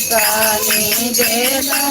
कानी देला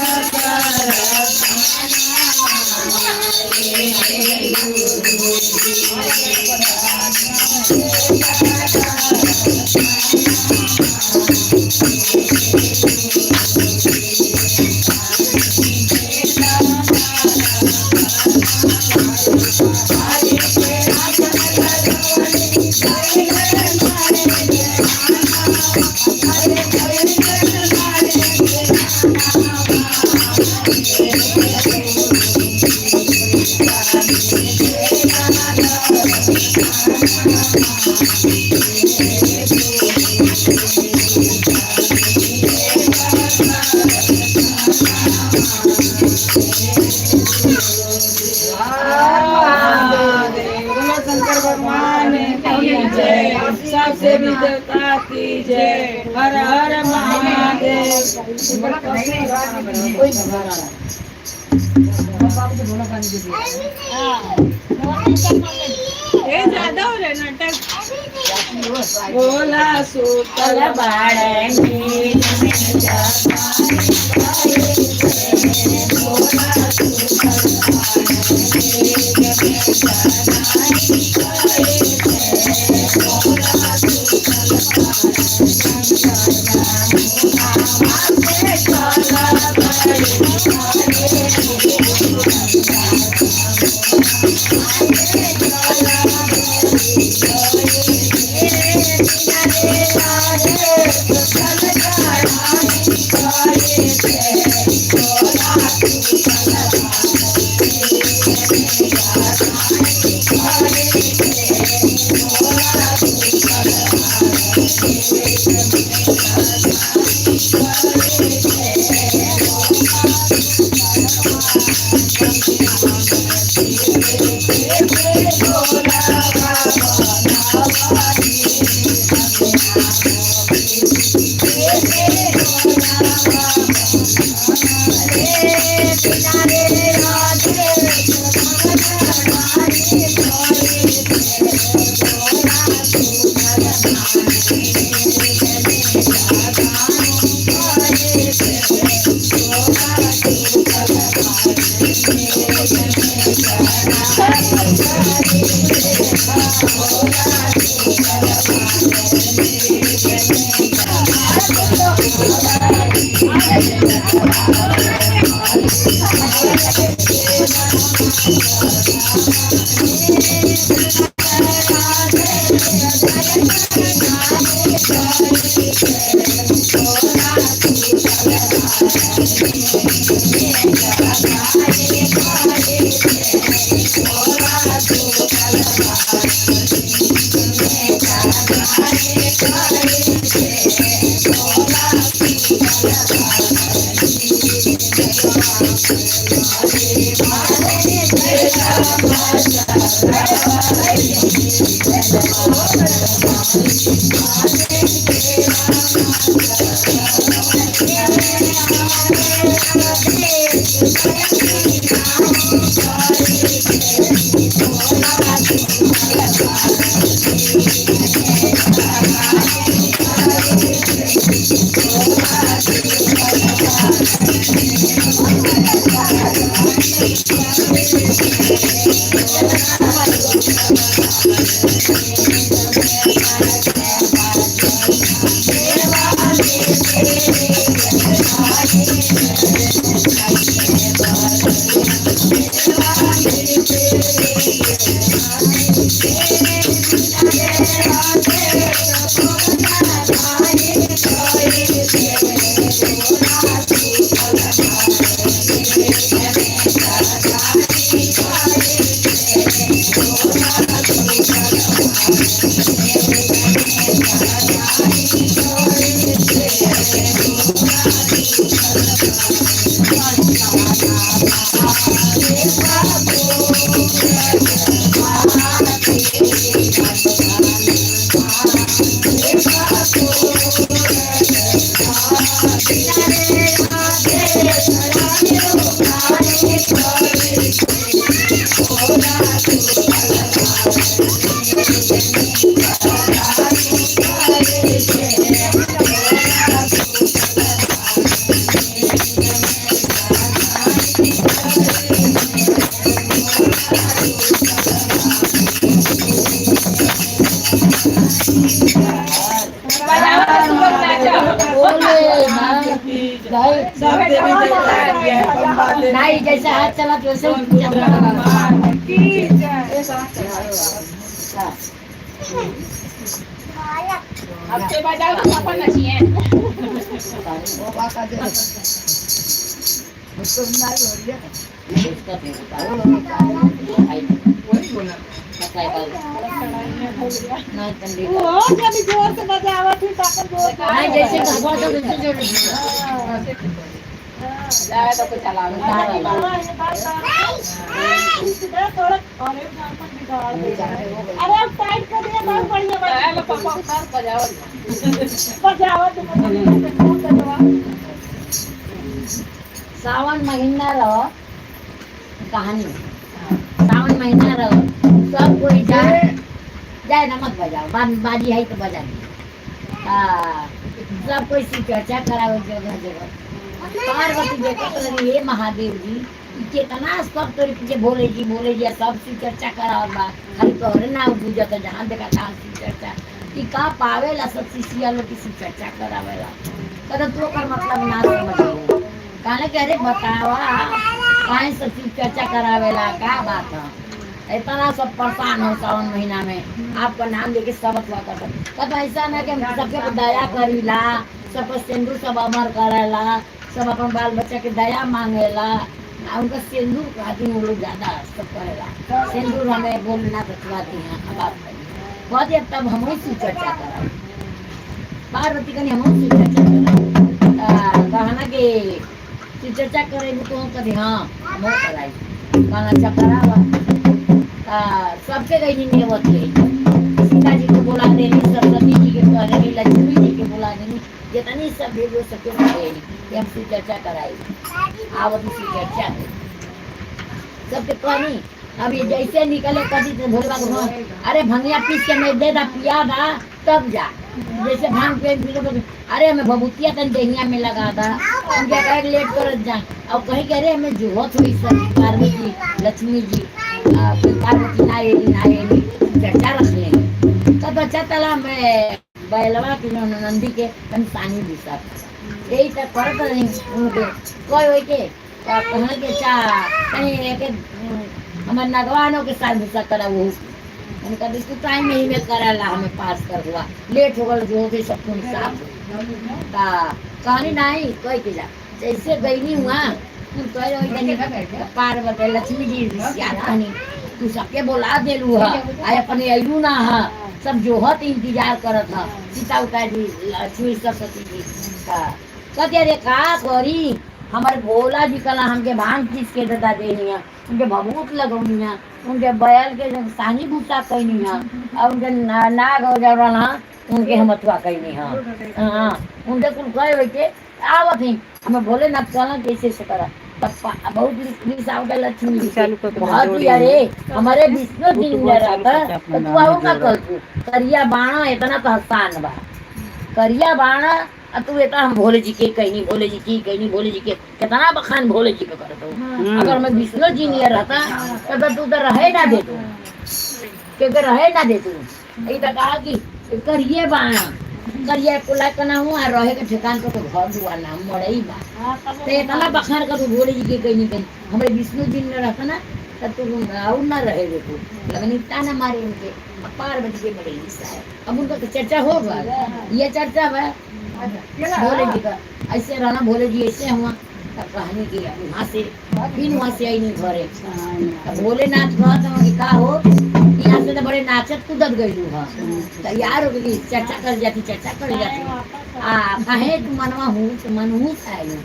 शंकर भगवान की जय, सबसे भी देवता की जय, हर हर महादेव। ये ज्यादा हो रहा है नाटक। बोला सूतल बाळणी जय। सब देवी देवता की जय, पंबा देवी। नहीं, जैसे हाथ चला वैसे ही पुत्र हनुमान की जय। अब से बजाओ तो पापा नचिए। वो जब जोर से बजावत थी तब जोर से। नहीं, जैसे भगवान तो वैसे जोड़। जाए तो कुछ चलाओ। अरे अब टाइट कर दिया, बहुत बढ़िया। जाए लो पापा उतार बजाओ। बजावत। सावन महीना रहो, कहानी, सावन महीना रहो, सब कोई जाए जाए नमक बजाओ, बाजी है तो बजा दी। हाँ, सब कोई शिव चर्चा करावे जगह जगह। पार्वती देखत रही, हे महादेव जी, ई केतना सब तोरे पीछे भोले जी भोले जी आ सब शिव चर्चा करावत बा, खाली तोहरे नाम गुजत है, जहाँ देखा तहाँ शिव चर्चा। ई का पावेला सब शिष्या लोग की शिव चर्चा करावेला? पर तू ओकर मतलब ना समझ। कहने के अरे बतावा, काहे सब शिव चर्चा करावेला, का बात है? इतना सब परेशान हो सावन महीना में, आपका नाम लेके सब अथवा करता। तब ऐसा ना कि हम सबके पर दया करीला, सब पर सिंदूर सब अमर करेला, सब अपन बाल बच्चा के दया मांगेला आ उनका सिंदूर खातिर वो लोग ज्यादा सब करेला। सिंदूर हमें भोलेनाथ रखवाती हैं। अब आप कह दिया, तब हम शिव चर्चा करा। पार्वती कनी हम शिव चर्चा करा। कहना कि शिव चर्चा करे तो कभी हाँ हम कराई। कहना अच्छा करावा। सबके गई नेवत है, सीता जी को बुला देनी, सरस्वती जी के कह देनी, लक्ष्मी जी के बुला देनी, जितनी सब भेजो सबके बुला देनी कि हम शिव चर्चा कराई, आवत शिव चर्चा है सबके कहनी। अब ये जैसे निकले कभी तो भोले बाबा को, अरे भंगिया पीस के मैं दे दा, पिया दा तब जा। जैसे भांग पे पी लो, अरे हमें भभूतिया तन दहिया में लगा दा, हम क्या कहे लेट कर जा। और कहीं कह रहे हमें जुहत हुई सब पार्वती लक्ष्मी जी, पार्वती ना एली ना एली चर्चा रख लेंगे। तब अच्छा तला मैं बैलवा के नंदी के तन सानी भूसा यही तक करत रही उनके कोई होई के कहने के चा कहीं एक हमारे नगवानों के साथ भूसा करा। वो उनका भी तू टाइम नहीं में कराला, हमें पास कर हुआ लेट हो गल, जो हो गई सब खून साफ का कहानी नहीं कोई के जा। जैसे गई नहीं हुआ तुम तो पार्वती लक्ष्मी जी कहानी तू सबके बोला देलू है, आय अपने अयलू ना है, सब जो हत इंतजार करत है सीता उता जी लक्ष्मी सरस्वती जी का। कहते अरे का करी, हमारे भोला जी कला हमके भांग पीस के ददा देनी है, उनके भभूत लगौनी है, उनके बैल के सानी भूसा कैनी है और उनके नाग हो जा उनके हम अथवा कैनी है। हाँ, उनके कुल कहे हुए के आवत ही हमें भोलेनाथ कहना कैसे से करा। तब बहुत लिसाव के लक्ष्मी जी चालू कर के बहुत जोड़ी ही अरे हमारे विष्णु जी यूट्यूब ने चालू रहता करके अपना तो तू नाम आओ का जोड़ा। कर तू करिया बाणा इतना तो हसान बा करिया बाणा आ तू इतना हम भोले जी के कहीं भोले जी की कहीं भोले जी के कितना बखान भोले जी के करत हो। अगर मैं विष्णु जी नहीं रहता तो तू तो रहे ना दे तू, क्योंकि रहे ना दे तू। ये तो कहा कि करिए बाणा करिए कुला कना हूँ आ रहे के ठिकान को तो घर दुआर ना मरई बा। तो इतना बखान कर भोले जी के कहीं कहीं हमारे विष्णु जी ने रहता ना तब तो और ना रहे देखो लगन इतना ना मारे उनके। अब पार्वती के बड़े हिस्सा है, अब उनका तो चर्चा होगा, ये चर्चा है भोले जी का। ऐसे रहना भोले जी ऐसे हुआ। तब कहानी की वहाँ से फिर वहाँ से आई नहीं घरे। तब भोलेनाथ कहत हूँ कि का हो, यहाँ से तो बड़े नाचत कूदत गई हूँ, तैयार हो गई, चर्चा कर जाती चर्चा कर जाती आ कहे तू मनवा हूँ तो मन हूँ आयल।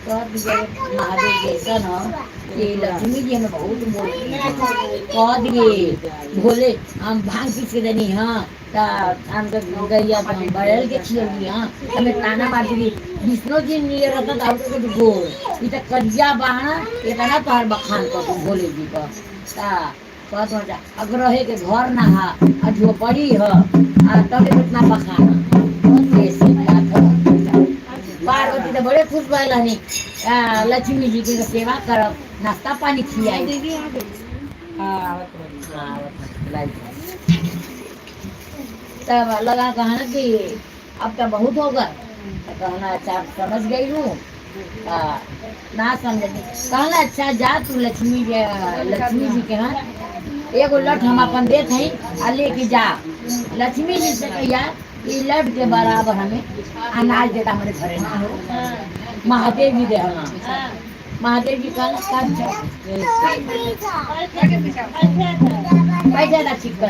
कहत दिए महादेव जैसन हो कि लक्ष्मी जी हमें बहुत बोलती है। कह दिए भोले हम भांग पीस के देनी हाँ हम तो गैया बैल के खियली हाँ हमें ताना मार दी। विष्णु जी नहीं रहता तो आपको कुछ बोल ई तो करिया बाणा इतना तोहर बखान कर तू भोले जी का। ता कहत हो जा अगर रहे के घर ना हा आ झोपड़ी ह आ तब इतना बखान ऐसे बात ह। पार्वती तो बड़े खुश भइल हनी लक्ष्मी जी के सेवा करब नाश्ता पानी खियाई। हाँ, हाँ, तब लगा कहना कि अब तो बहुत होगा। तो कहना अच्छा अब समझ गई हूँ, हाँ, ना समझ कहला अच्छा जा तू लक्ष्मी जी, लक्ष्मी जी के यहाँ एगो लठ हम अपन देत हई आ लेके जा। लक्ष्मी जी से कहिया ई लठ के बराबर हमें अनाज देता हमारे घरे ना हो। महादेव जी दे महादेव जी कहला अच्छा पैसा ना ठीक कर।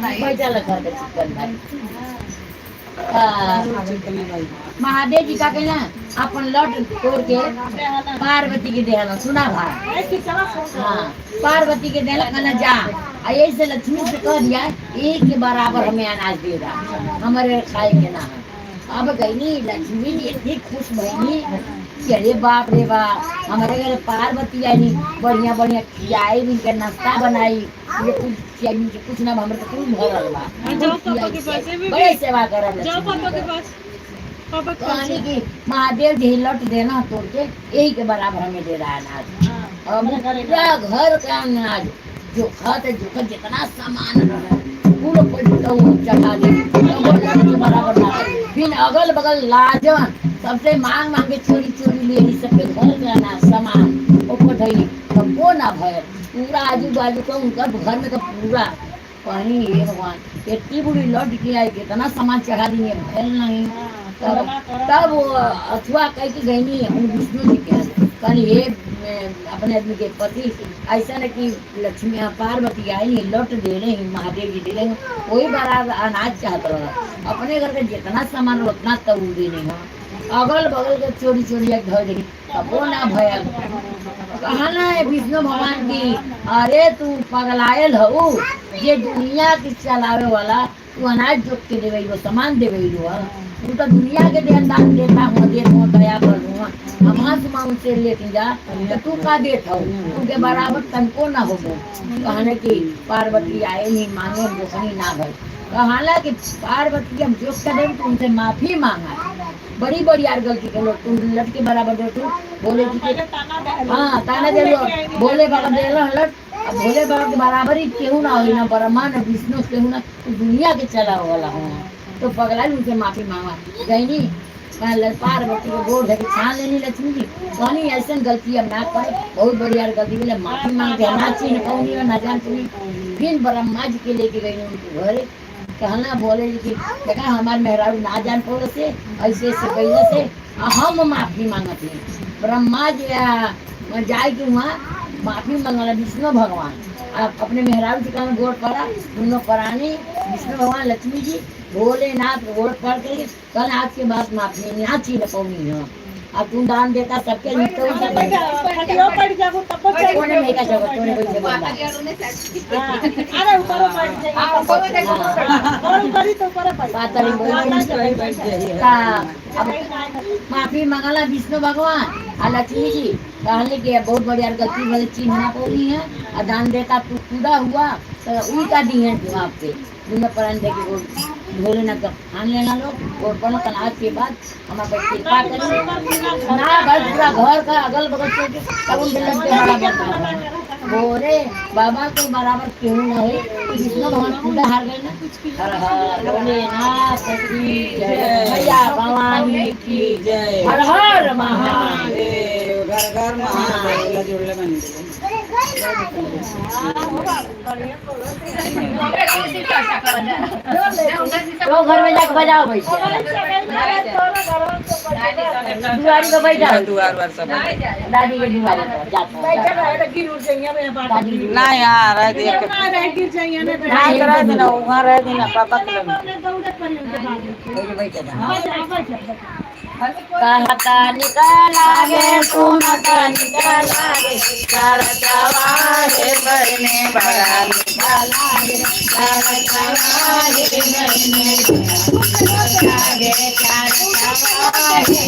पैसा लगा दे चिकन भाई। महादेव जी का कहना अपन लठ तोड़ के पार्वती के देहला। सुना भाई, हाँ पार्वती के देहला कहना जा आ ऐसे लक्ष्मी से कह दिया एक के बराबर हमें अनाज दे रहा हमारे खाए के ना। अब गईनी लक्ष्मी जी इतनी खुश भईनी कि अरे बाप रे बाप हमारे घर पार्वती आई बढ़िया बढ़िया खियाई भी के नाश्ता बनाई ये कुछ खियाई भी कुछ ना हमारे तो कुछ भरल बा। बड़े सेवा करल कहनी कि महादेव जी लट देना तोड़ के यही के बराबर हमें दे रहा है अनाज। अब पूरा घर का अनाज जो खत जो खत जितना सामान रहा पूरा चढ़ा दे बराबर ना। फिर अगल बगल लाजन सबसे मांग मांग के चोरी चोरी ले सबके घर के अनाज सामान ऊपर धैली तब वो ना भय पूरा आजू बाजू का उनका घर में का पूरा पानी। हे भगवान इतनी बुरी लौट के आई कितना सामान चढ़ा दिए भयल नहीं। तब तब वो अथवा कह के गई नहीं हम विष्णु जी के कहनी हे अपने आदमी के पति ऐसा न कि लक्ष्मी पार्वती आई लौट दे रहे हैं महादेव जी दे रहे हैं वही बराबर अनाज चाहत रहा अपने घर के जितना सामान उतना तब दे नहीं। अगल बगल के चोरी चोरी एक घर देखी तब वो ना भयल। कहा ना है विष्णु भगवान की अरे तू पगलायल हऊ ये दुनिया के चलावे वाला तू अनाज जोत के देवे वो सामान देवे तू तो दुनिया के देन दान देता हूँ देत हूँ दया कर हूँ हम सुमा उनसे लेके जा तो तू का देत हो उनके बराबर तनको ना हो। कहने की पार्वती आए ही मांगे जोखनी ना भर। कहाला कि पार्वती हम जोख कर दें तो उनसे माफी मांगा बड़ी बड़ी यार गलती कर लो तुम लट के बराबर दो तू भोले जी के हाँ ताना दे लो भोले बाबा दे लो लट। अब भोले बाबा के बराबर ही केहू ना हो ना ब्रह्मा ना विष्णु केहू ना तू दुनिया के चला वाला हो। तो पगला उनसे माफी मांगा गई नहीं पार्वती को गोड़ धके छान लेनी लक्ष्मी जी कहनी ऐसा गलती अब ना करे बहुत बड़ी यार गलती बोले माफी मांग के ना चीन कहनी ना जान सुनी। फिर ब्रह्मा जी के लेके गई उनके घरे कहना बोले जी कि देखा हमारे मेहरारू ना जान पड़े से ऐसे ऐसे कैले से हम माफी मांगत हैं। ब्रह्मा जी जाए के वहाँ माफी मांगला विष्णु भगवान आप अपने मेहरारू जी का गोड़ पड़ा दोनों प्राणी विष्णु भगवान लक्ष्मी जी भोलेनाथ गोड़ पड़ के कल आज के बाद माफी ना चीन पौनी हो। अब तुम दान देता सबके कोने में का जगह तोरे बैठे बंदा माफी मांगला विष्णु भगवान और लक्ष्मी जी कहले कि बहुत बढ़िया गलती भले चिन्ह ना पौनी है और दान देता तू पूरा हुआ तो उनका का दी है जवाब से दोनों प्राण दे के भोलेनाथ का ठान लेना लोग और पढ़ो कल आज के बाद हमारे पर कृपा करी ना घर पूरा घर का अगल बगल से तब उनके लग के बराबर बोरे बाबा को बराबर क्यों ना है विष्णु भगवान पूरा हार गए ना। हर हर भोलेनाथ की जय मैया भवानी की जय हर हर महादेव घर घर महादेव जुड़ले बन तो घर में जाके बजाओ भाई दुआरी पे बैठा दुआर वार सब दादी के दुआरी पर जाता ना यार रह दे ना रह देना वहां रह देना पापा के कहता निकलागे सुनता निकलागे करतवारे बरने बड़ा निकलागे करतवारे बरने लागे करतवारे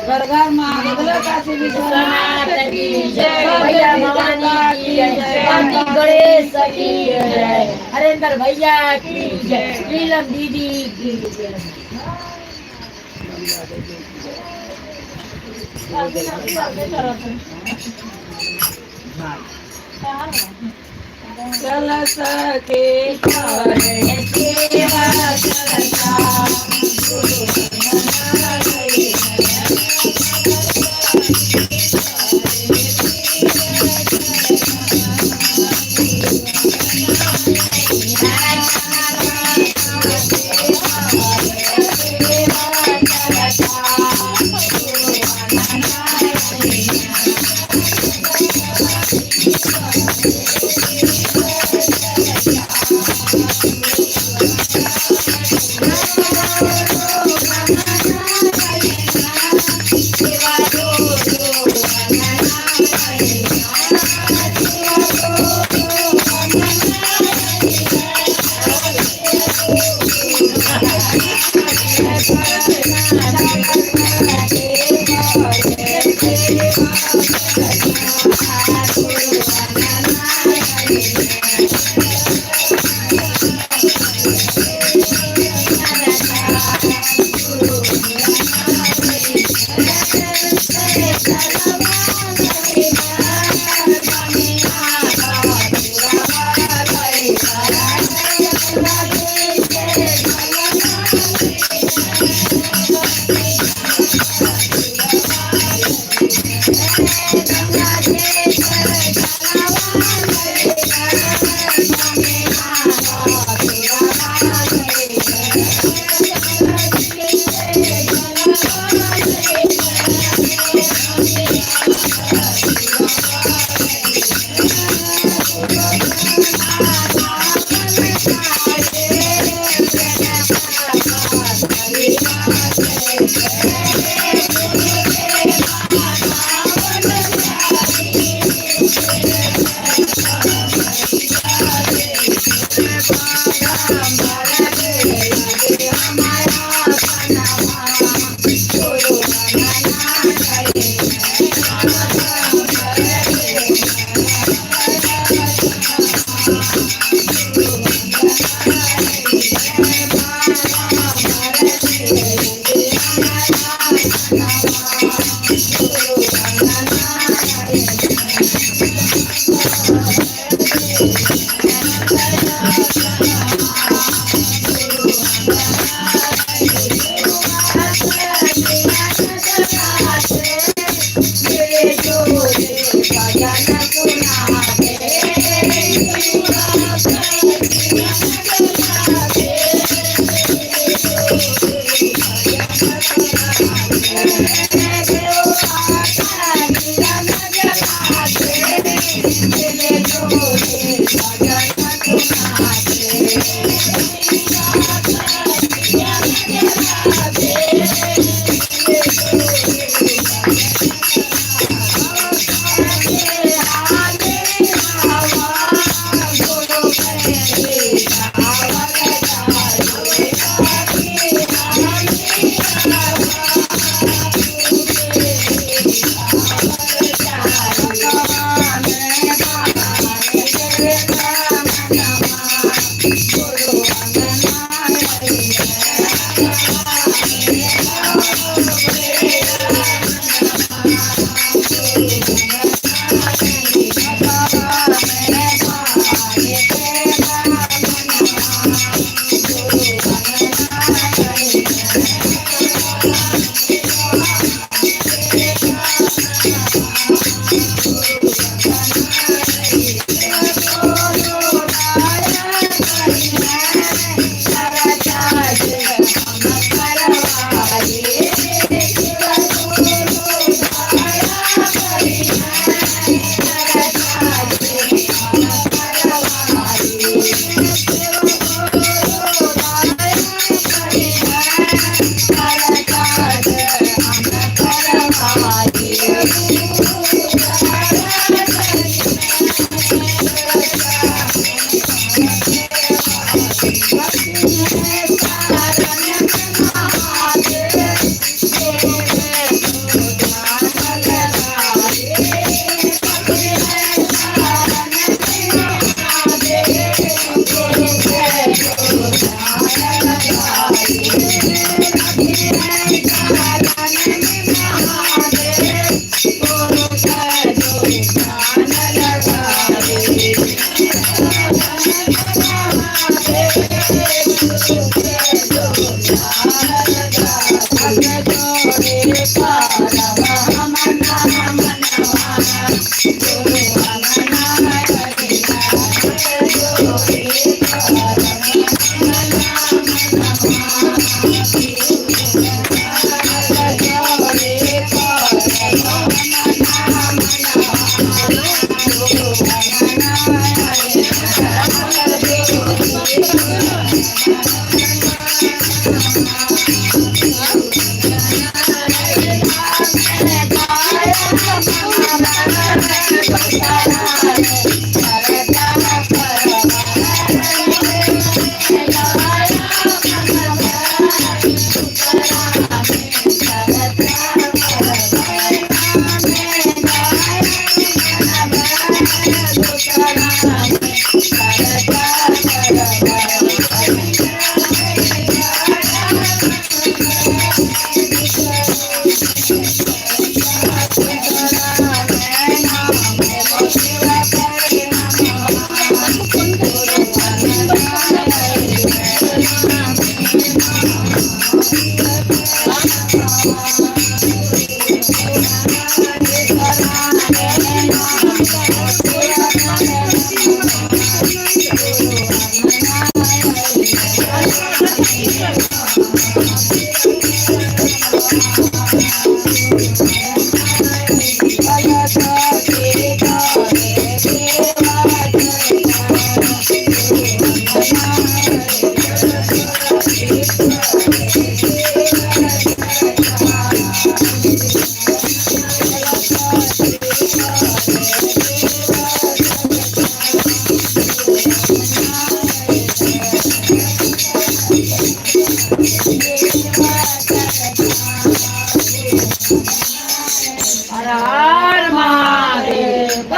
घर घर महादेव काशी विश्वनाथ की जय। भैया भवानी की जय, कार्तिक गणेश की जय, हरेंद्र भैया की जय, नीलम दीदी की जय। चल सके करे सेवा चर्चा।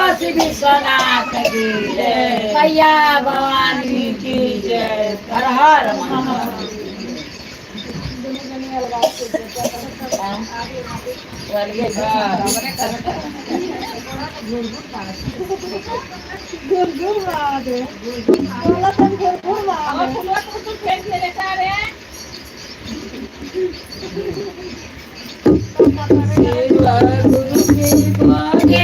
काशी विश्वनाथ की जय। मैया भवानी की जय। हर हर महादेव। गुर गुर महादेव बोला तुम गुर गुर और महादेव। फुलवा तो तू फेंक ले लेता रे। सेवा गुरु की बागे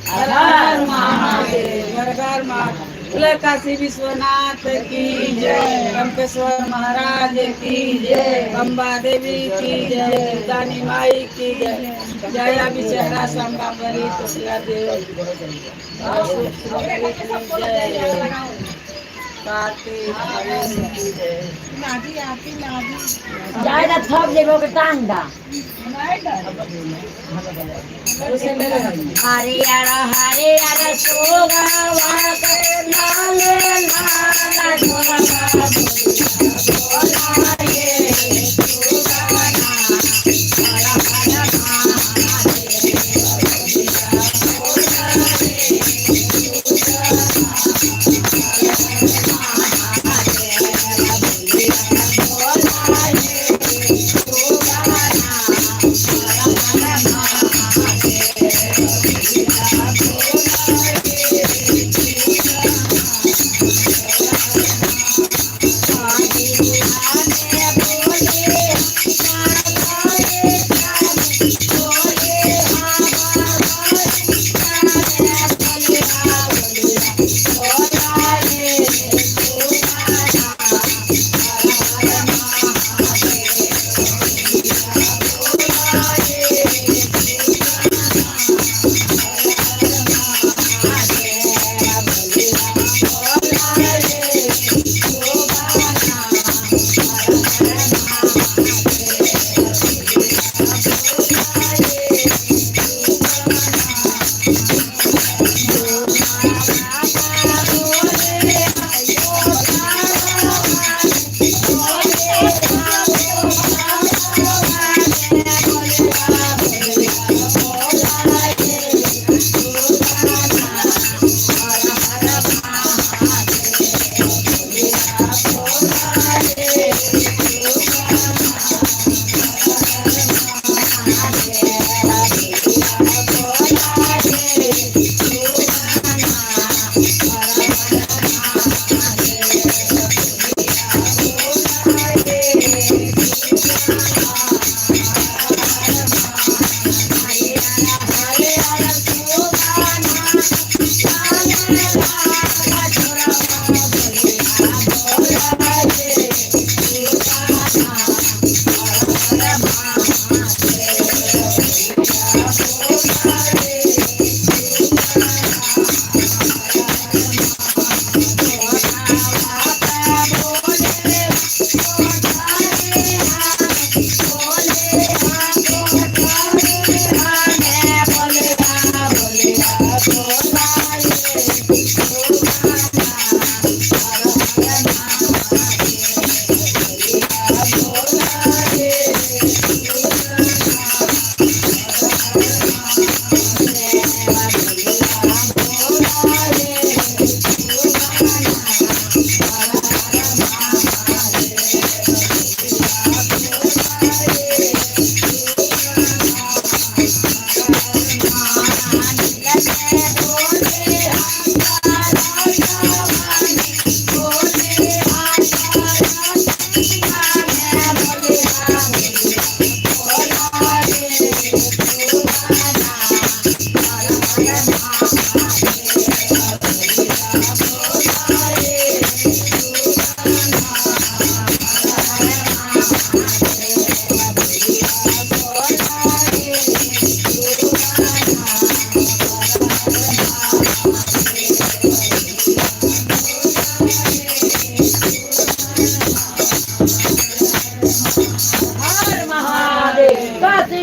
हर हर महादेव, हर हर महादेव। काशी विश्वनाथ की जय, कंपेश्वर महाराज की जय, अंबा देवी की जय, दानी माई की जय, जया बिचहरा संबाबरी तुला देव जय, कार्तिक की जय। नादी आती नादी जायदा थप जेबो के टांग दा। हरियर हरियर सोगावा के लाल लाल ढोलका बोलाए सुगाना हर हर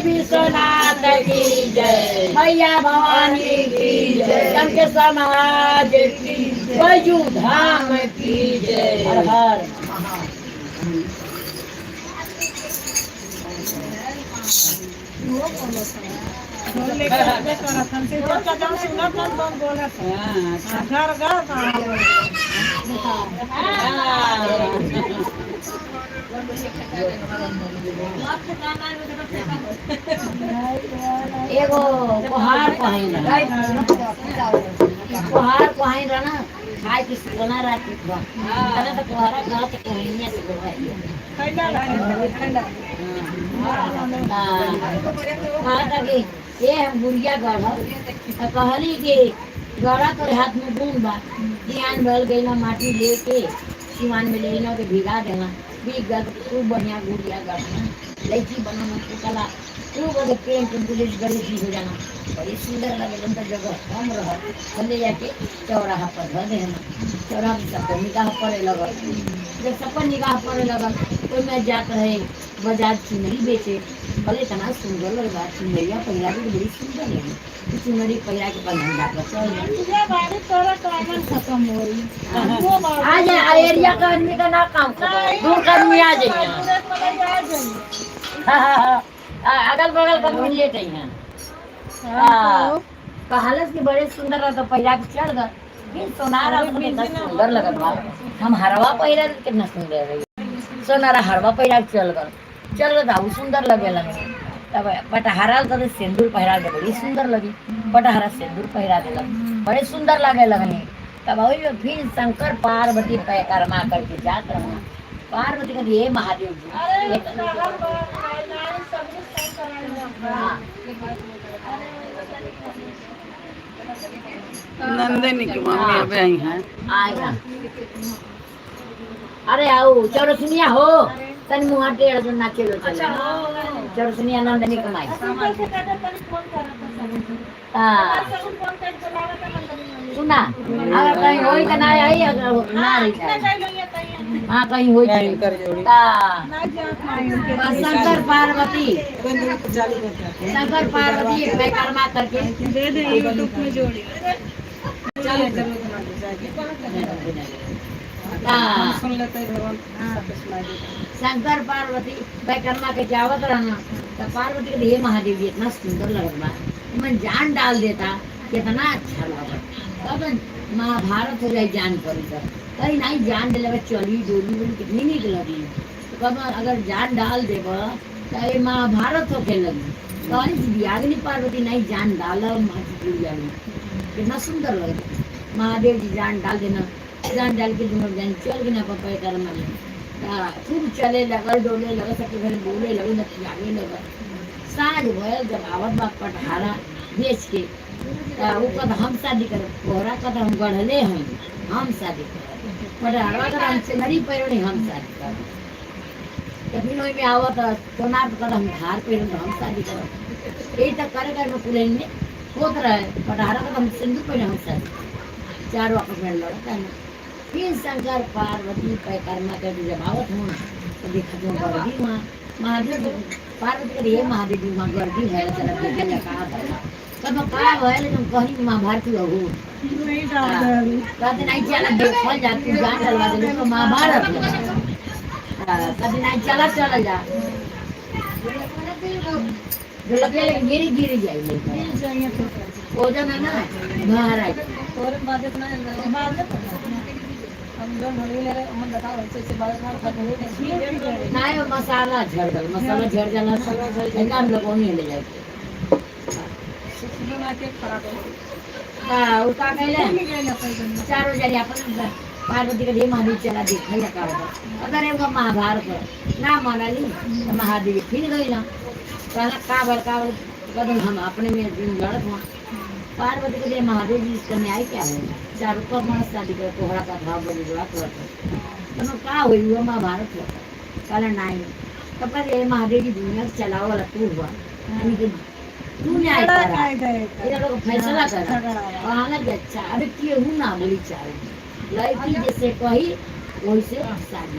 विश्वनाथ की जय, मैया भवानी की जय, लंकेश्वर महाराज की जय, बैजू धाम की जय, हर हर महादेव। घर घर एगो कोहार पहिन कोहार पहिन रहा ना खाए के सुगना रात बा अरे तो कोहारा गाँव के कोहिनिया से गोवाई। हाँ कि ये हम गुड़िया गढ़ तो कहली कि गढ़ा तोरे हाथ में गुण बा ध्यान भल गई ना माटी लेके सिवान में ले ना के भिगा देना भीग गल तो खूब बढ़िया गुड़िया गढ़ना लड़की बनाना तो कला खूब ओके पेंट पुलिस गरीबी हो जाना बड़ी सुंदर लगे तो जगह कम रह तो ले जाके चौराहा पर धर देना। चौराहा पर सबको निगाह पड़े लगल। जब सबको निगाह पड़े लगल तो मैं जात रहे बाजार चुनरी बेचे भले इतना सुंदर लगा चुनरिया पहिरा के बड़ी सुंदर लगी चुनरी पहिरा के बंधन पर चल खत्म हो रही आ जाए एरिया का आदमी का ना काम खत्म दूर का आदमी आ जाइए। अगल बगल का आदमी लेट आई हैं। कहलस कि बड़े सुंदर रहा तो पहिरा के चढ़ गए फिर सोनारा कितना सुंदर लगत बा हम हरवा पहिरा के कितना सुंदर रही सोनारा हरवा पहिरा के चल गल चल गल तो सुंदर लगे लगे तब पटहारा तो सिंदूर पहिरा के बड़ी सुंदर लगी पटहारा सिंदूर पहिरा दिलक बड़े सुंदर लगे लगनी। तब वही फिर शंकर पार्वती पैकर्मा करके जात रहा पार्वती कहती हे महादेव जी। नंदिनी की मम्मी अबे आई हैं। आएगा अरे आओ चौरसनिया हो तन मुहा टेढ़ जो नाचे लो चले चौरसनिया नंदनी कमाई। हाँ सुना अगर कहीं होई तो ना आई अगर ना रही हाँ कहीं होई शंकर पार्वती शंकर पार्वती परिक्रमा करके दे दे यूट्यूब में जोड़ी सुन लेते हैं भगवान सबके सुनाई देते। शंकर पार्वती परिक्रमा के जावत रहना तो पार्वती के हे महादेव जी इतना सुंदर लगत बा मन जान डाल देता कितना अच्छा लगत तब महाभारत हो जाए जान पर कहीं नहीं जान डाले चली डोली बोली कितनी निक लगी तो कब अगर जान डाल देब तो ये महाभारत होके लगी कहनी पार्वती नहीं जान डाल कितना सुंदर लगे महादेव जी जान डाल देना जान डाल के दोनों जान चल गए ना परिक्रमा में खूब चले लगल डोले लगल सबके घर बोले लगल नचियावे लगल। साँझ भयल जब आवत बा पटहारा बेच के वो कद हम शादी करब कोहरा कद हम गढ़ले हैं हम शादी करब पटहारा कद हम चुनरी पहिरनी हम शादी करब तो फिर ओहिमे आवत सोनार कद हम हार पहिरब हम शादी करब यही तक करे करे कुलैन में होत रहे पटहारा कद हम सिंदूर पहिरे हम शादी करब चारों आपस में लड़त है। फिर शंकर पार्वती परिक्रमा करके जब आवत हूँ तो देखत हूँ गर्दी वहाँ महादेव पार्वती के हे महादेव जी वहाँ गर्दी भयल चला देखे ला का भयल तब का भयल तुम कहीं महाभारत हो कहते नहीं चला देखल जा तू जान डलवा दे तो महाभारत कहते नहीं चला चला जा जो लगे गिरी गिरी जाएगी ओजन है ना महाराज नहीं वो मसाला झड़ गल मसाला झड़ जाला हम लोग नहीं ले जाए हाँ का कहले चारों जने अपन पार्वती के महादेव चला देखल का अगर एगो महाभारत ना मानली तो महादेव फिर गई ना कहला का भर कदम हम अपने में दिन लड़त हुआ पार्वती के महादेव जी इसका न्याय क्या है चारों को मन शादी कर कोहरा का भाव बलि जोड़ा करत तो का हुई हुआ महाभारत हुआ कहला नहीं तब कहले महादेव जी दुनिया चलाओ वाला तू हुआ यानी कि तू न्याय करा ये लोग फैसला करा हालांकि अच्छा अरे केहू ना बोली चाहे लड़की जैसे कही वैसे शादी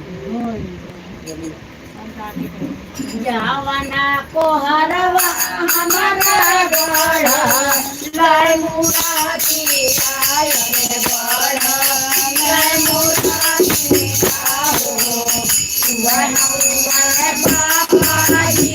जावना को हरवा हमारा गढ़ लाय मुरादी आय रे गढ़ लाय मुरादी आओ वह बाबा जी।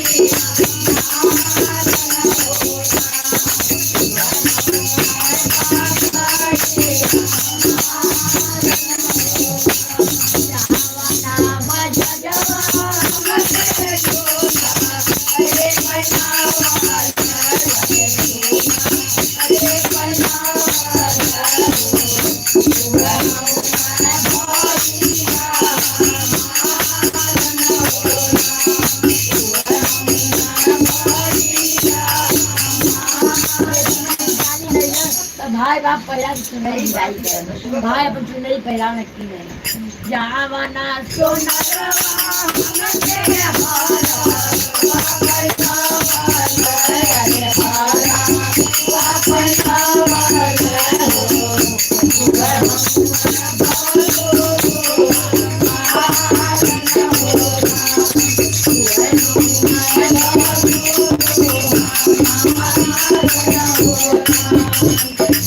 भाई बाप पहिरा के चुनरी भाई के भाई अपन चुनरी पहिरा न की नहीं जावना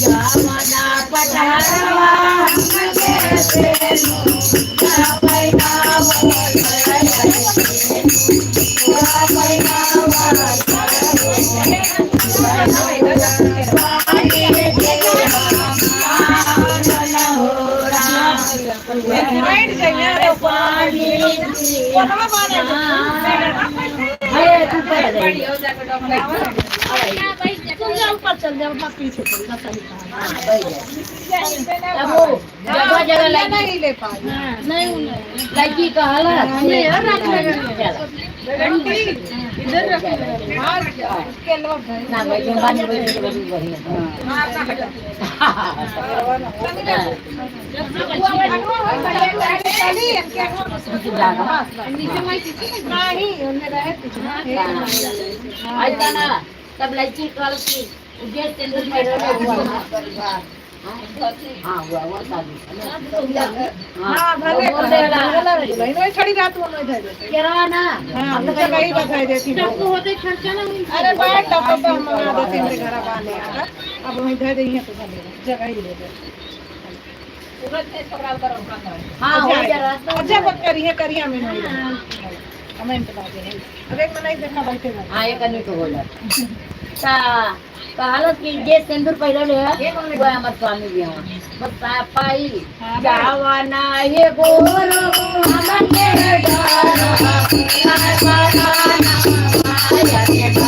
जावना पटहरवा बैठ जाइए अरे कोनवा बाने अरे तू पहले तुम जाओ ऊपर चल जाओ मत पीछे चल बस अभी तब वो जगह जगह लड़की नहीं ले पाए नहीं लड़की कहला नहीं यार रख इधर रख मार क्या उसके लोग ना भाई जो बानी बैठी बड़ी बढ़िया। नहीं उनमें रहे कुछ ना ऐसा ना तब लड़की कहल की उजे सिंदूर पहिरले हुआ हाँ हुआ हुआ शादी। हाँ भले भले थोड़ी रात वो नहीं देते केरवा ना हाँ मुझे वही बताई देती अरे बैठ टप हम मंगा देती मेरे घर वाले यार अब वहीं दे दी है तो भले जगह ही ले दे। हाँ हो जा रास्ता अच्छा बात करी है करिया में नहीं हमें तो बात है अब एक मना ही देखना बैठे ना। हाँ एक आदमी को बोला ता कहलत कि जे सिंदूर पहिरले है वो हमर स्वामी जी हैं बस पाई जावना ये गोरो हमर के डर माया के डर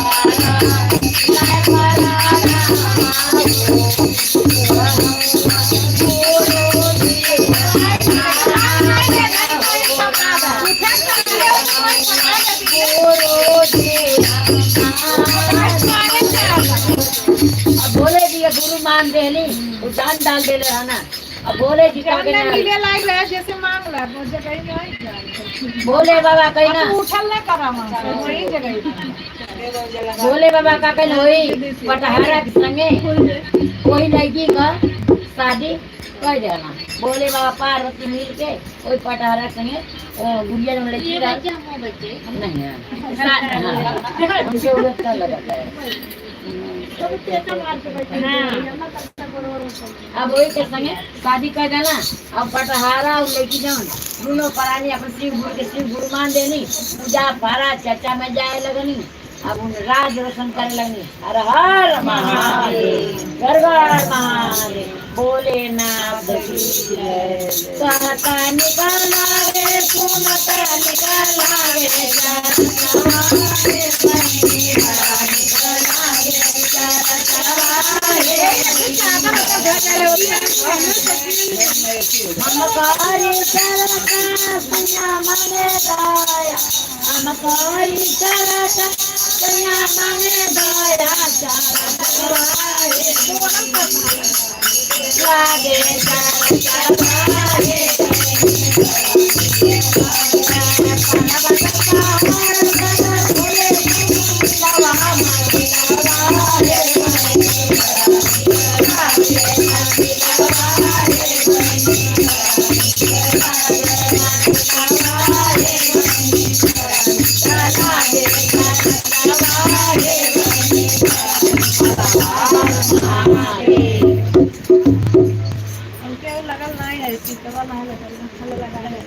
अब बोले जी के गुरु मान देली वो दान डाल देले है ना। अब बोले जी का जानने मिले लायक रहे जैसे मांग ला मुझे कहीं नहीं बोले बाबा कहीं ना तू उठल ना करा वहाँ वही जगह बोले बाबा का कल होई पटहरा के संगे कोई लड़की का शादी कर देना। बोले बाबा पार्वती मिल के वही पटहरा के संगे वो गुड़िया जो लड़की का नहीं है उनके उधर लगाता है। अब वही के संगे शादी कर देना। अब पटहारा और लड़की जौन दोनों प्राणी अपन शिव गुरु के शिव गुरु मान देनी पूजा पारा चर्चा में जाए लगनी। अब उन राज रोशन करे लगनी। हर हर महादेव हर हर महादेव भोलेनाथ की जय। कहता निकाला रे सुनता निकाला रे लगल नहीं है चितवा नहीं लगल हल लगा है।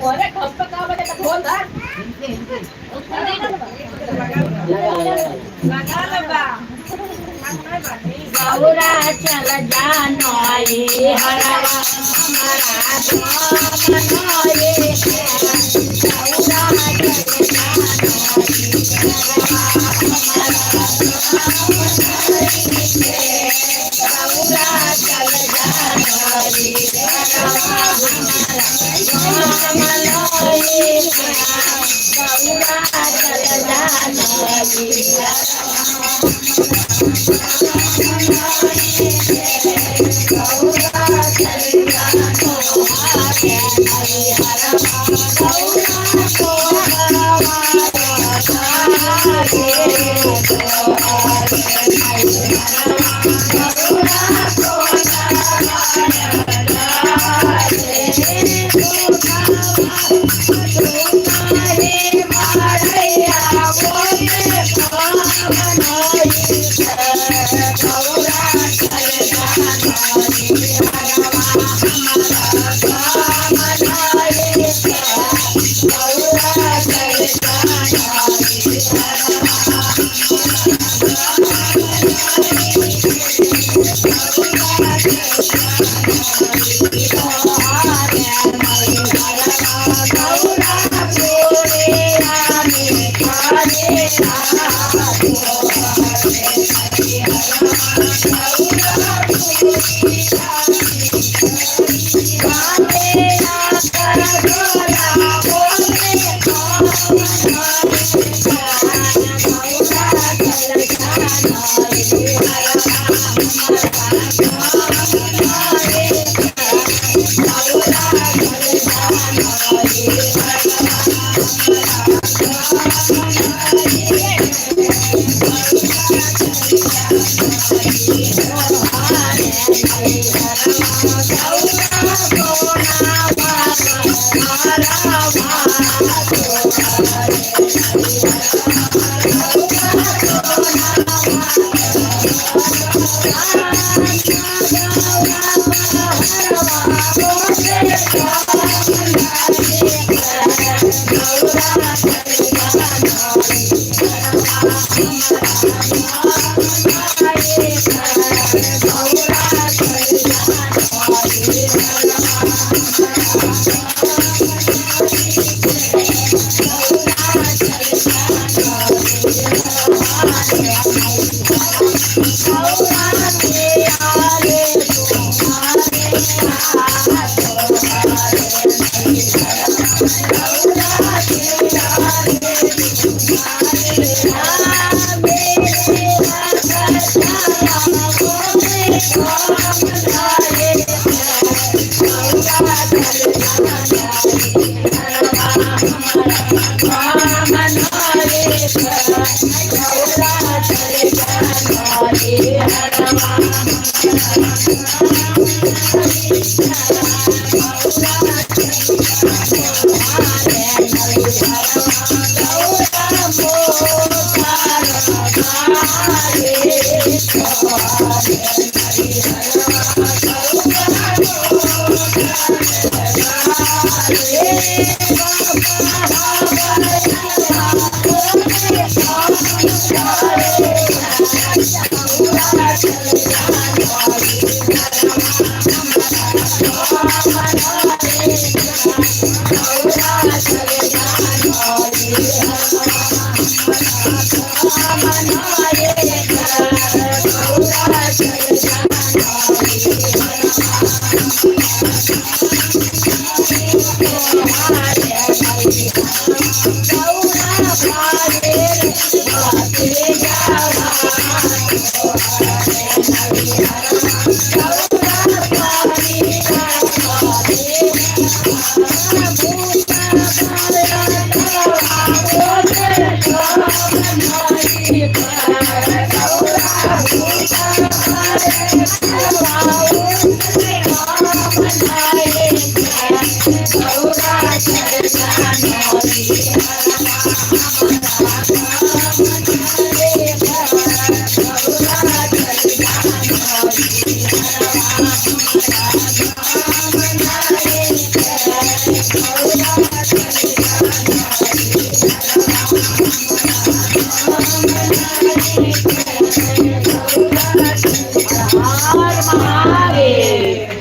अरे कब तक का बजे तक बोल धर लगा लगा गौरा चल जानो ये हरवा हमारा बनाए गौरा चल जानो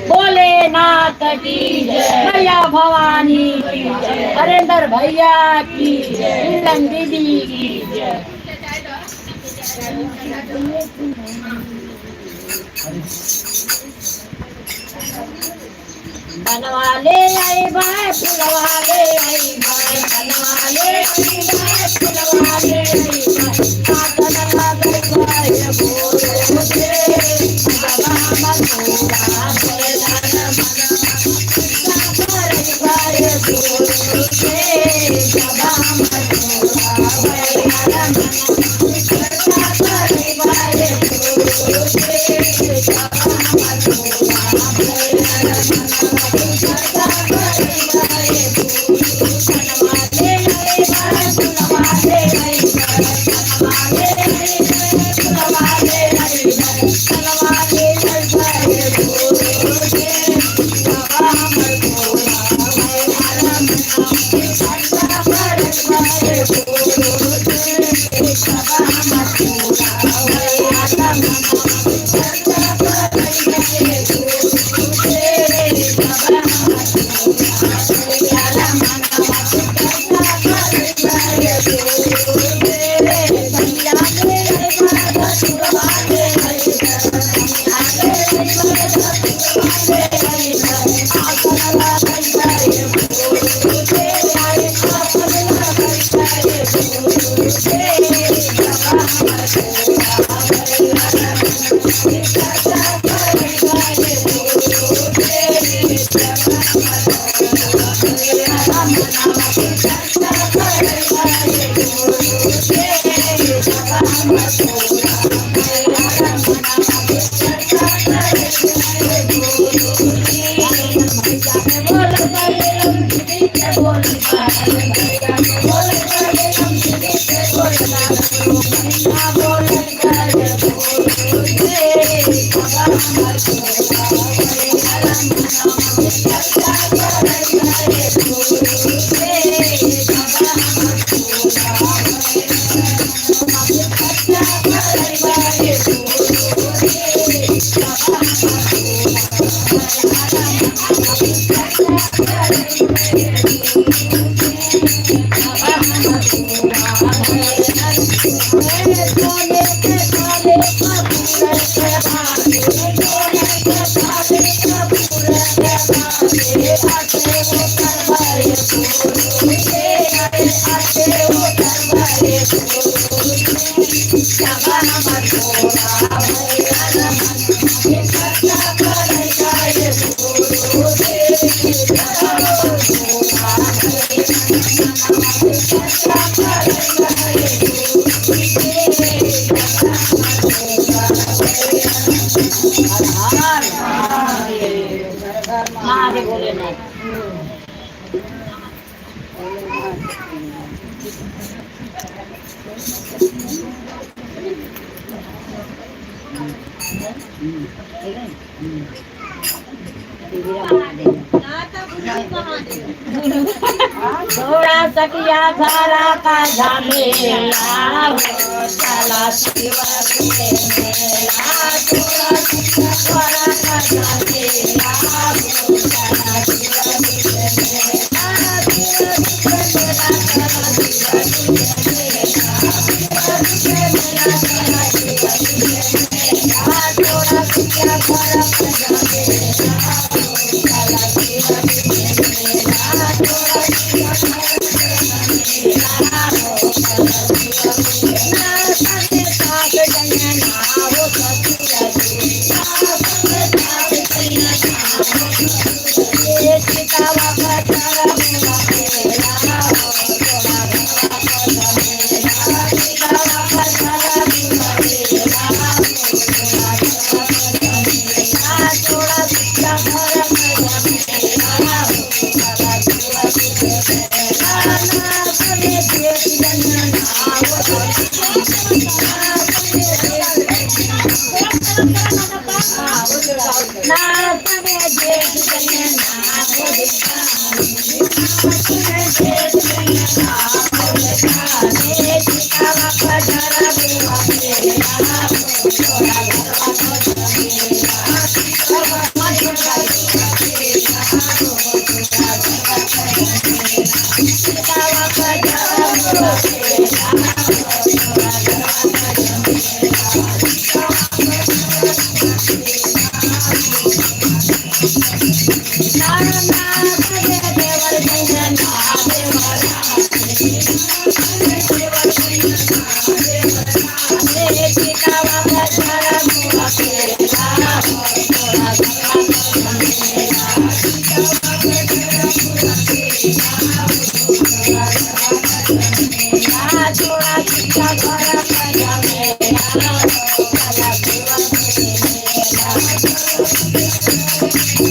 भोलेनाथ की जय, मैया भवानी की जय, हरेंद्र भैया की जय, मिलन दीदी की जय। बनवाले आई भाई फुलवाले आई भाई, बनवाले आई भाई फुलवाले आई भाई, साधन लागल भाई बोले मुझे, बाबा मथुरा। महादेव भोलेनाथ। थोड़ा सकिया धारा का झमेला हो, चला शिवा के मेला। थोड़ा सकिया धारा का झमेला हो, चला शिवा के मेला। थोड़ा सकिया धारा का झमेला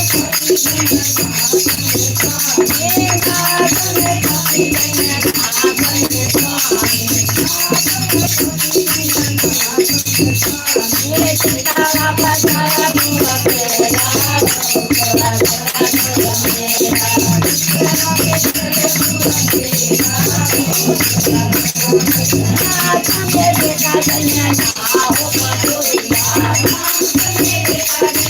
हो, चला शिवा के मेला। थोड़ा सकिया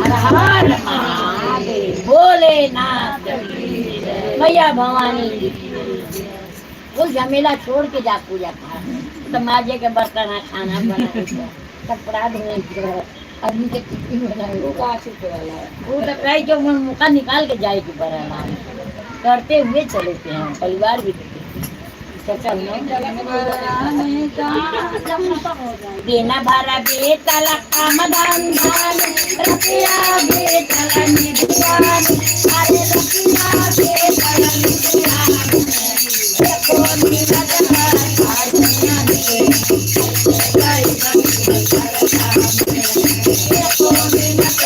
हर हर महादेव, भोलेनाथ की जय, मैया भवानी की जय। वो झमेला छोड़ के जा पूजा खा, तो माजे के बर्तन है, खाना बनाए के, कपड़ा धोए के, आदमी के टिफिन बनाए वो का छूटे वाला है। वो तो कहे कि वो मुका निकाल के जाए के पड़ेला, करते हुए चले थे हम, परिवार भी थे। चाचा दिन भर बीतल काम धंधा में, रतिया बीतल निधिया में, अरे रतिया बीतल निधिया में, एको मिनट भर खाइया में, जय एको मिनट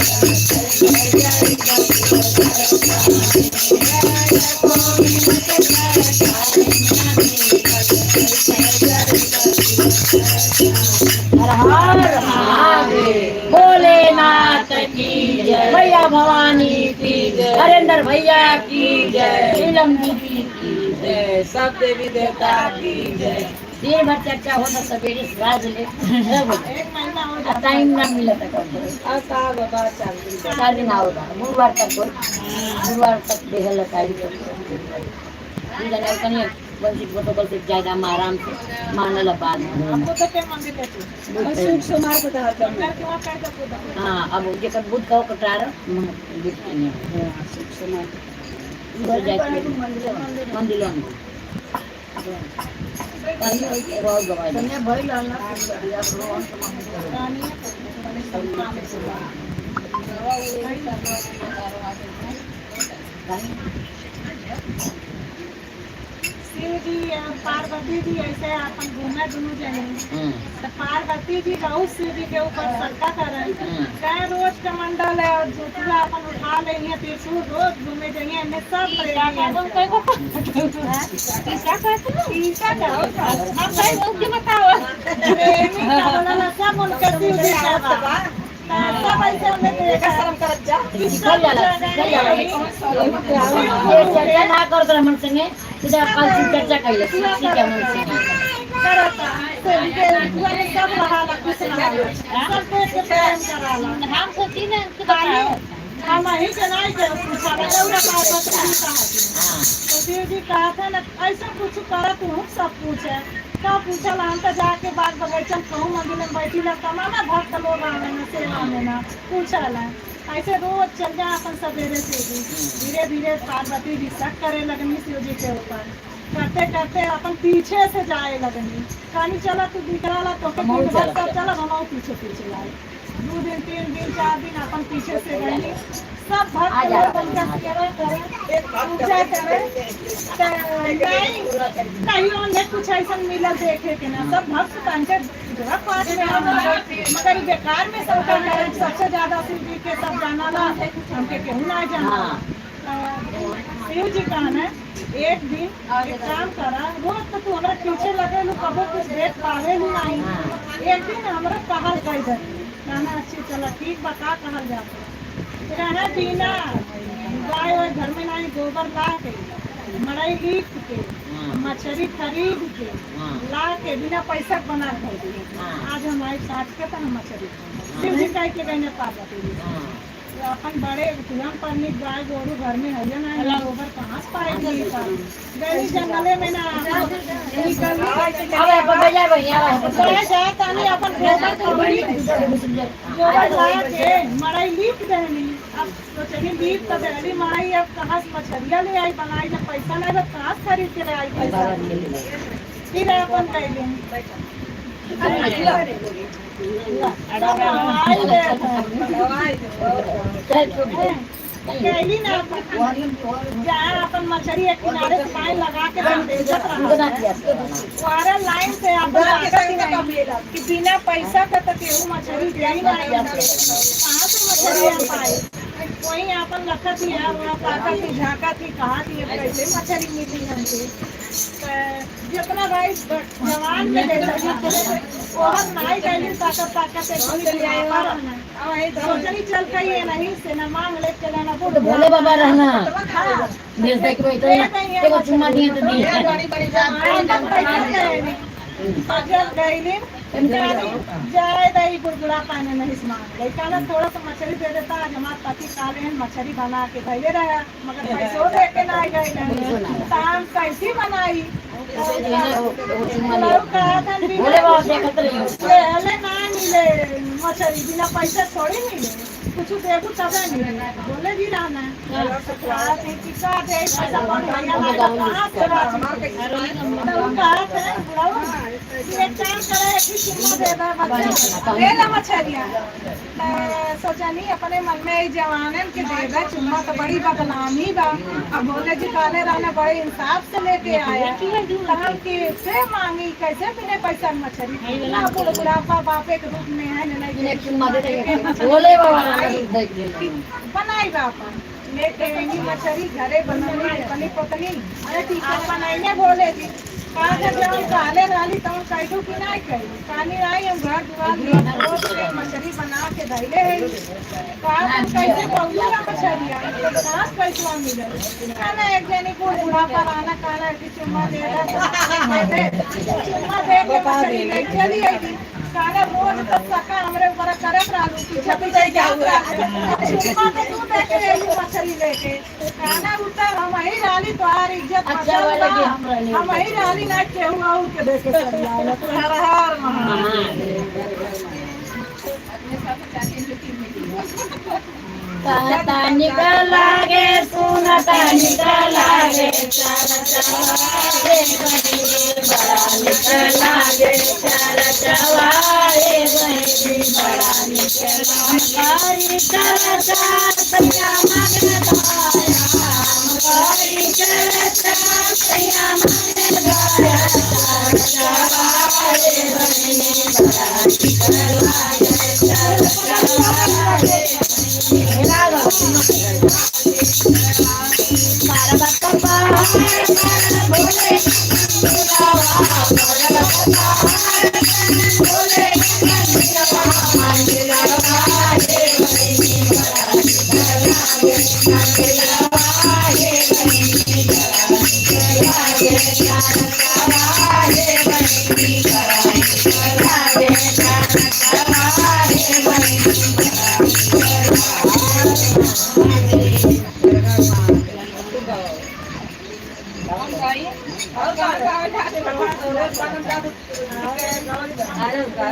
हर हर महादेव, भोलेनाथ की जय, भैया भवानी की जय, हरेंद्र भैया की जय, नीलम दीदी की जय, सब देवी देवता की जय। दिन भर चर्चा होता सवेरे से रात ले सब टाइम ना मिला था कभी। आसा बाबा 4 दिन। 4 दिन आओगा, गुरुवार तक बोल, गुरुवार तक देहल टाइम। तनी बंसी प्रोटोकॉल से जाएगा हम आराम से मानल बाद में। शुभ सोमवार को तो हाँ, अब जेकर बुध का कटार बुध के नहीं। शुभ सोमवार। उधर जाके मंदिर में कहीं रोज गवाए। शिव जी और पार्वती जी ऐसे अपन घूमे दुनू जने। तो पार्वती जी बहुत शिव जी के ऊपर शंका करन। चाहे रोज कमंडल है और जुटुआ अपन उठा लेंगे, त्रिशूल, रोज घूमे जाइए, इन्हें सब प्रेमी हैं। ईसा का हम भाई मुझे बताओ, प्रेमी का बोला सब उनके शिव जी का बा। सब ऐसे उन्हें देखा शर्म करत जा। सिखल जाला, सिखल जाला। ये चर्चा ना करत रह मन संगे, सीधा कल से चर्चा कइले सीख के मन संगे। करता के में सब रहाला, कुछ ना सब देख के प्रेम कराला। हम सोची ना। खाली हम ही के नहीं के पूछा रौरा पार्वती जी कहा। तो शिव जी कहा था ना, ऐसा कुछ करा तू सब पूछे का पूछल। हम तो जाके बाग बगीचा में कहूँ मंदिर में बैठी ला, तमाम भक्त लोग आवे ना सेवा में ना पूछल। ऐसे रोज चल जा अपन सवेरे से भी। धीरे धीरे पार्वती जी शक करे लगनी शिव जी के ऊपर। करते करते अपन पीछे से जाए लगनी। कहानी चला तू दिखला ला तो हमहू दिन भर चलत। सब चला, हम पीछे पीछे लाए। 2 दिन, 3 दिन, 4 दिन अपन पीछे से गई। सब भक्त आ जा। लोग उनका सेवा करे, पूजा करे। त नहीं कहियो ने कुछ ऐसा मिला देखे के ना। सब भक्त तनके पास में मगर ई बेकार में सब करे। सबसे ज्यादा शिव जी के सब जाना ला, हमके केहू ना जाना। शिव जी कहना, एक दिन एक काम करा, रोज तो तू हमरा पीछे लगे लू, कबो कुछ देख पावे लू नहीं। एक दिन हमरा कहल गई दे। कहना, अच्छी चला ठीक बा, का कहल जाता रहना। बिना गाय वाय घर में नहीं, गोबर ला के, मड़ई लीप के, मछली खरीद के ला के बिना पैसा के बना के दिए। आज हमारे साथ के तो हम मछली खाएं। शिव जी कह के गए पार्वती जी से। तो अपन बड़े तुरंत पन्नी गाय गोरू घर में है ना, गोबर कहाँ से पाएगी? गई जंगले में ना निकल। अब अपन बजा भैया। जाए जाए तानी अपन गोबर खरीद, गोबर ला के मड़ई लीप देनी। अब सोचनी लीप तो देनी मड़ई, अब कहाँ से मछलियाँ ले आई बनाई? जब पैसा नहीं तो कहाँ से खरीद के ले आई पैसा? फिर अपन कैली सब हवाई दे। कैली ना जहाँ अपन मछली एक किनारे से लाइन लगा के हम बेचत रहा, सारा लाइन से अपन ताकत ही नहीं कि बिना पैसा के तो केहू मछली दे ही नहीं। कहाँ से मछली हम पाए? वही अपन रखत ही है, वहाँ ताकत थी, झाँका थी, कहा थी, अब कैसे मछली मिली हमके? तो जितना भाई जवान के बेचत ओहर नहीं कैली। ताकत ताकत एक सोचनी चल गई है नहीं से ना मांग ले चलाना। तो भोले बाबा रहना। हाँ। भेज दे के तो एगो चुम्मा दिए तो दिए। जाए दही गुड़गुड़ा पाने नहीं मांग ले। कहना थोड़ा सा मछली दे देता, आज हमारे पति काले हैं, मछली बना के धैले रहा, मगर पैसों दे के ना गए तो हम कैसी बनाई? एगो चुम्मा लोग दिए। कहा था भोले बाबा देखत रहियो। ले ना मिले मछली, बिना पैसा थोड़ी मिले, कुछ देबू तबे मिले। बोले जी रहना कि का दे पैसा कौन भैया लागा, कहाँ से बाची? तो उ कहत है बुढ़ऊ कि एक काम करे, एक ही चुम्मा दे दे बच्चा, ले ला मछलियाँ। तो सोचनी अपने मन में, ई जवानन के दे दे चुम्मा तो बड़ी बदनामी बा। अब भोले जी कहले रहना बड़े इंसाफ से लेके आया, तो हम कैसे मांगी, कैसे बिना पैसा के मछली ना? बुढ़ापा बापे के रूप में है नहीं। एक चुम्मा दे दे भोले बाबा रहना। कि बनाई बापन लेके आएंगी मछली घरे बनवली पनी पत्नी आपन आईने बोले जी कहा जब हम काले रहली तब कैठू कि नहीं कही पानी आई हम घर दुआर लीप पोत के मछली बना के धैले है। कहा तुम कैसे पौलू ना मछलिया कहाँ से पैसवा मिले? खाना एक जने को बुढ़ा पर आना खाना कि चुम्मा दे दे चुम्मा दे के मछली ले चली आई। खाना रोज तब सका हमरे ऊपर करत रहलू पीछे पीछे जात रहलू चुम्मा तो तू दे के आई मछली लेके। खाना उतर हम ही रहली तोहार इज्जत अच्छा बचल वाला बा। कि हम रहली। हम ही रहली ना केहू और के देखे चली आवेला। तू हर हर महादेव। कहता निकल लागे सुनता निकल लागे चल चवारे बहिनी बड़ा निकल लागे चल चवारे बहिनी बड़ा निकल लागे। चल चल सैया मगन दाया चल चल सैया मगन दाया चल चवारे बहिनी बड़ा निकल लागे चल चवारे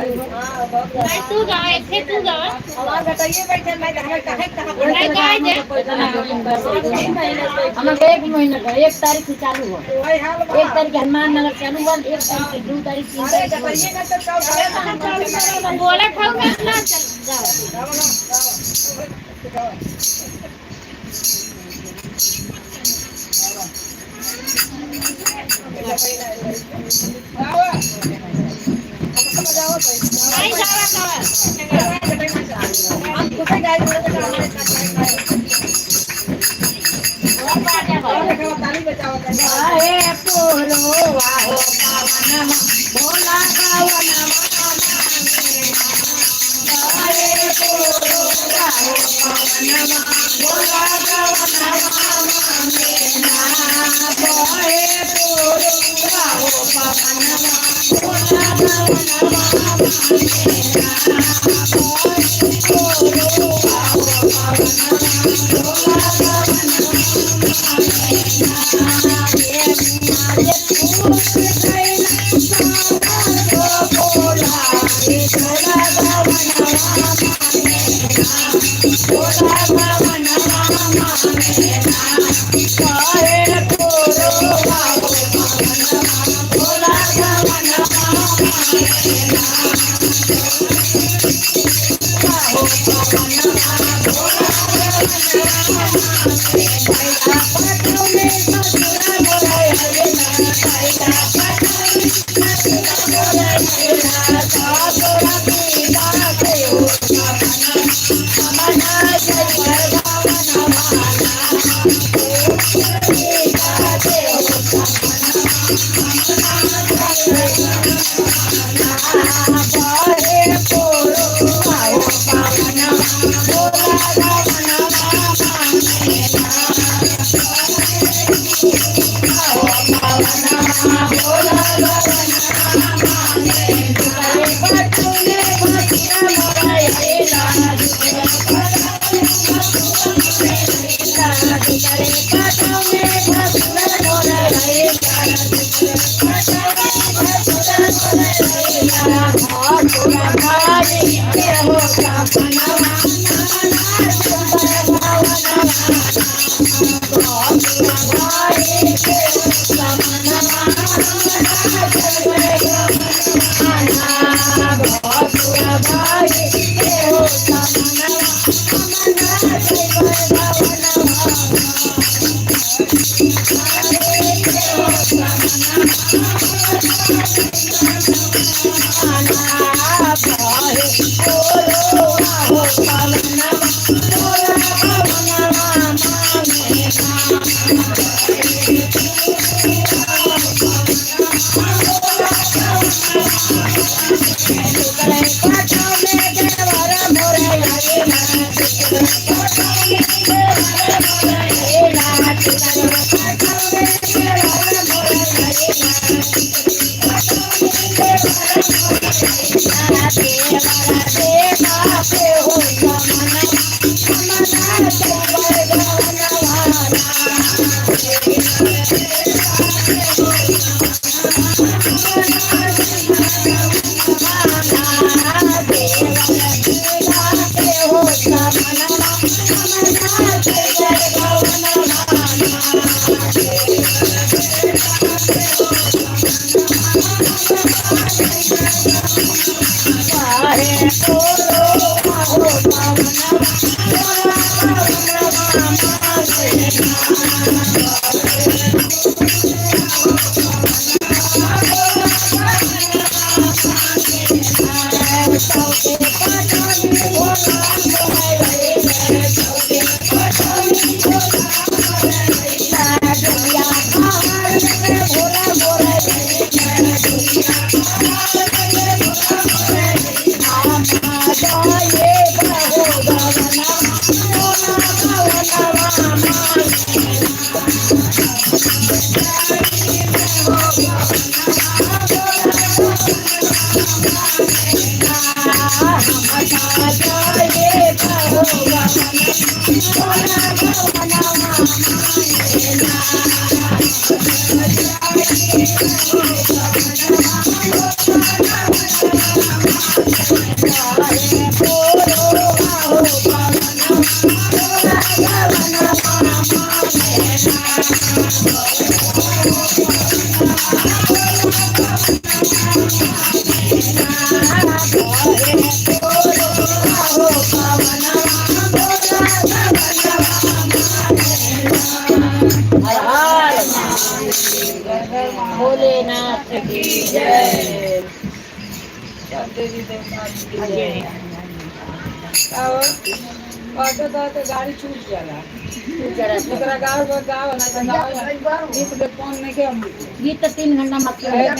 तू गावा एक तू गावा। हमार बताइए बैठे मैं कहे कहाँ नहीं गाय दे। हम एक महीना का 1 तारीख से चालू हुआ। वही हाल बा। 1 तारीख हनुमान नगर चालू हुआ, 1 तारीख से 2 तारीख 3 अरे तारीख। बताइए ना तो कब बोला खाऊ ना चल जाओ। नहीं गावा गावा। हम खुद गाय ताली बचाओ। अरे पुरो वाहो पावन भोला पावन अरे पुरो वाहो पावन भोला पावन अरे पुरो वाहो पावन भोला भोलेनाथ की जय। सब देवी देवता की जय। और तो गाड़ी छूट जाला ओकरा गाँव गाँव ना तो गाँव गीत ले फोन नहीं के हम गीत तो 3 घंटा मत कहेला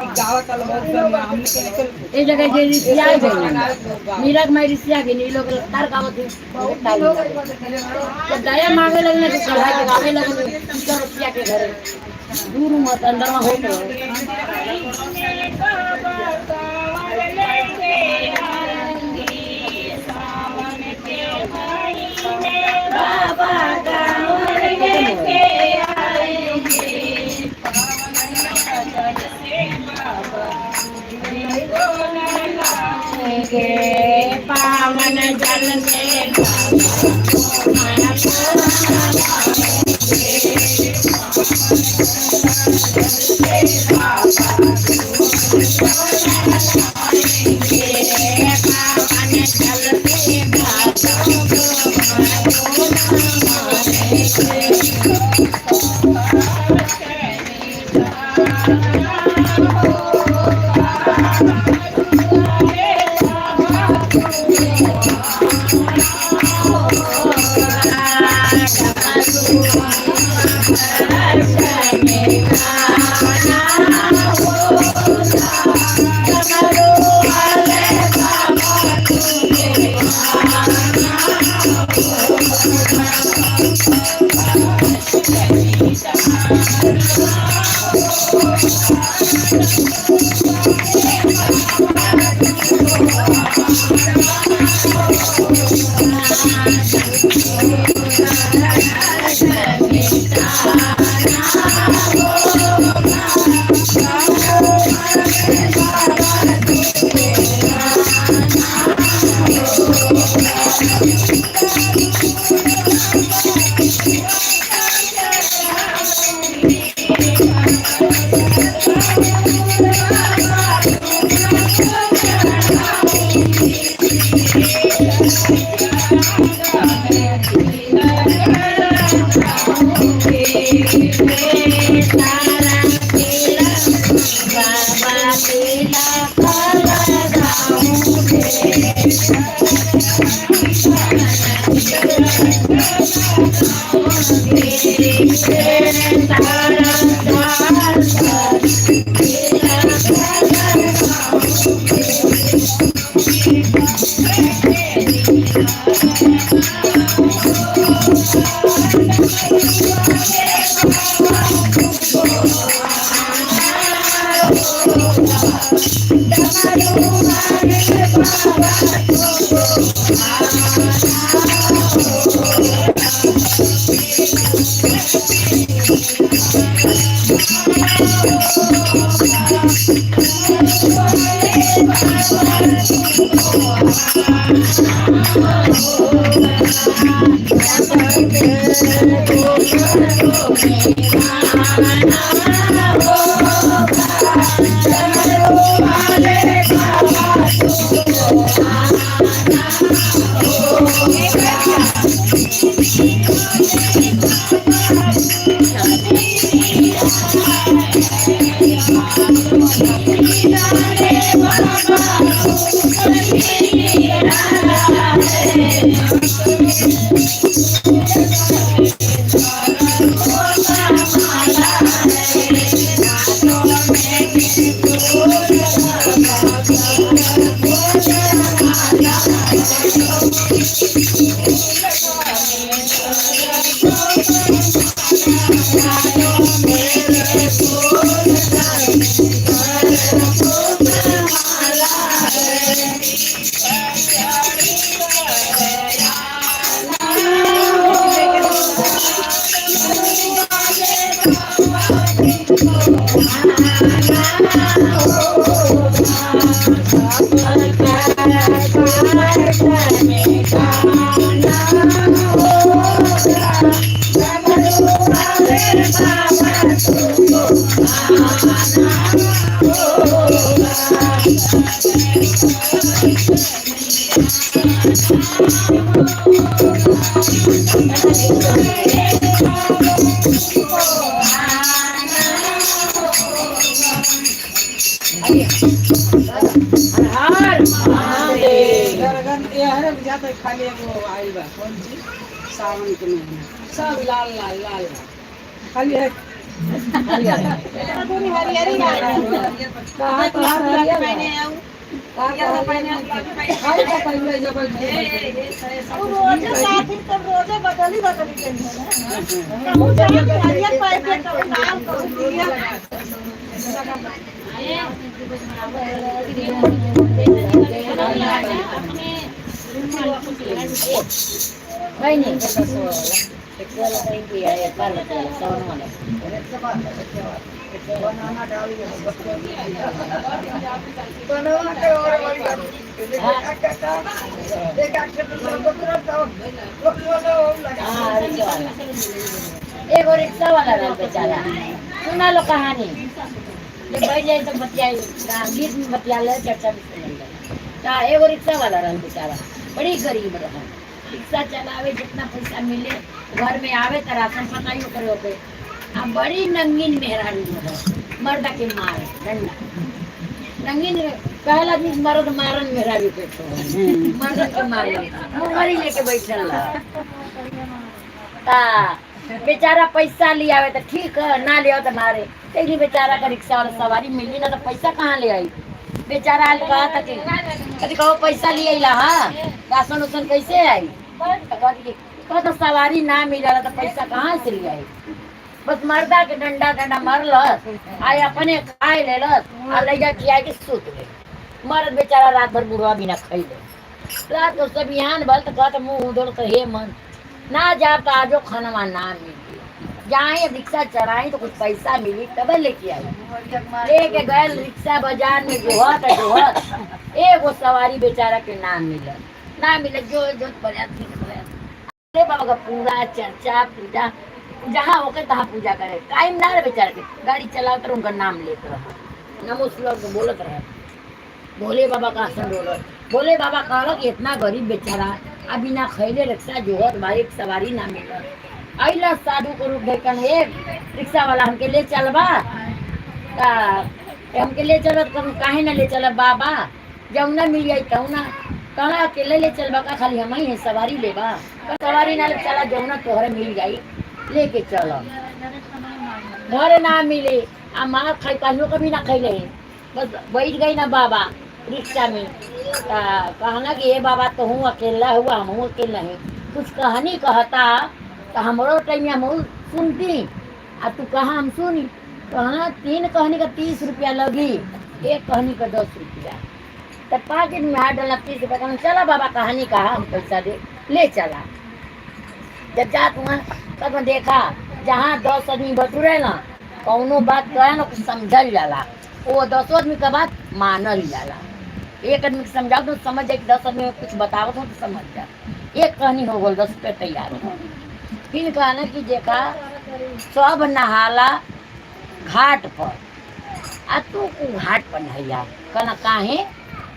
कि गाँव कल बहुत बढ़िया हमने के निकल ए जगह जे रिसिया गई नीरज मैं रिसिया गई नी लोग लगातार गावत है जब दया मांगे लगने तो चढ़ा के गावे लगने रुपया के घरे दूर मत अंदर में होत रहो। पावन जल से हर गरगन ये हर जाते खाली एगो आइल बा कौन चीज सावन के महीना सब लाल लाल लाल बा। खाली है हरियरी कहा तो हरियर बा। खाई का पहले जब वो रोजे साथी तब रोजे बदली बदली के है ना कहूँ जाए तो हरियर पाइप के कहूँ लाल कहूँ पीला। नहीं नहीं सावन वाला। हाँ, रिक्शा वाला। एगो रिक्शा वाला रहा बेचारा, सुना लो कहानी। जब बैठ जाए तो बतियाई, गीत में बतिया ले, चर्चा भी सुन ले। ता एगो रिक्शा वाला रहा बेचारा, बड़ी गरीब रहा। रिक्शा चलावे, जितना पैसा मिले घर में आवे तो राशन पताइयो करे के। आ बड़ी नंगीन मेहरानी रहा, मर्द के मारे डंडा नंगीन। पहला आदमी मर्द मारन मेहरानी के ठो मर्द के मारे मुंगरी लेके बैठल रहा। ता बेचारा पैसा ले आवे तो ठीक है, ना ले आओ तो मारे। तेरी बेचारा का रिक्शा वाला सवारी मिली ना तो पैसा कहाँ ले आई बेचारा। आल कहा था कि कभी कहो पैसा ले आइला, हाँ राशन उसन कैसे आई? तो कहती कि कहो तो सवारी ना मिला तो पैसा कहाँ से ले आई? बस मर्दा के डंडा डंडा मरलस, आए अपने खाए लेलस आ लैया खिया के सुत गए। मर्द बेचारा रात भर बुढ़वा बिना खैले। रात को सब यहाँ भल तो कहत मुँह उधर तो हे मन ना जा तो आजो खाना ना मिली। जाए रिक्शा चढ़ाई तो कुछ पैसा मिली तब लेके आई। लेके गए रिक्शा बाजार में जोहत जोहत एगो सवारी बेचारा के ना मिलल, ना मिलल। जो जो अरे बाबा का पूरा चर्चा पूजा जहाँ होके तहाँ पूजा करे। टाइम ना रहे बेचारा के, गाड़ी चलावत रहे उनका नाम लेते रहे, नमो श्लोक बोलत रहे, भोले बाबा का आसन डोलत। भोले बाबा कहल कि इतना गरीब बेचारा आ बिना खैले रिक्शा जोहत भाई एक सवारी ना मिलल। अइला साधु को रूप ढकन हे रिक्शा वाला हमके ले चलबा, ता हमके ले चलत कम काहे ना ले चलब बाबा, जब ना मिल जाई तब ना। कहला अकेले ले चलबा का, खाली हम ही हैं सवारी लेबा, सवारी ना ले चला जब ना तोहरे मिल जाई लेके चल। घर ना मिले आ मार खाई कहियो कभी ना खैले, बस बैठ गई ना बाबा रिक्शा में। ता कहना कि हे बाबा तो हूँ अकेला हुआ, हम हूँ अकेला है, कुछ कहानी कहता तो हमरो टाइम में हम सुनती, आ तू कहाँ हम सुनी। कहना 3 कहानी का 30 रुपया लगी, एक कहानी का 10 रुपया। तब पाकिट में हाथ डालना 30 रुपया। कहना चला बाबा कहानी कहा हम पैसा दे ले चला। जब जात हुआ तब मैं देखा जहाँ 10 आदमी बटुरे ना कौनो बात कहे ना कुछ समझल जाला, वो 10 आदमी का बात मानल जाला। एक आदमी के समझाओ तो समझ जाए कि 10 आदमी में कुछ बतावत हो तो समझ जा। एक कहानी हो गल 10 रुपया तैयार हो। फिर कहना कि देखा सब नहाला घाट पर आ तू घाट पर नहैया। कहना काहे?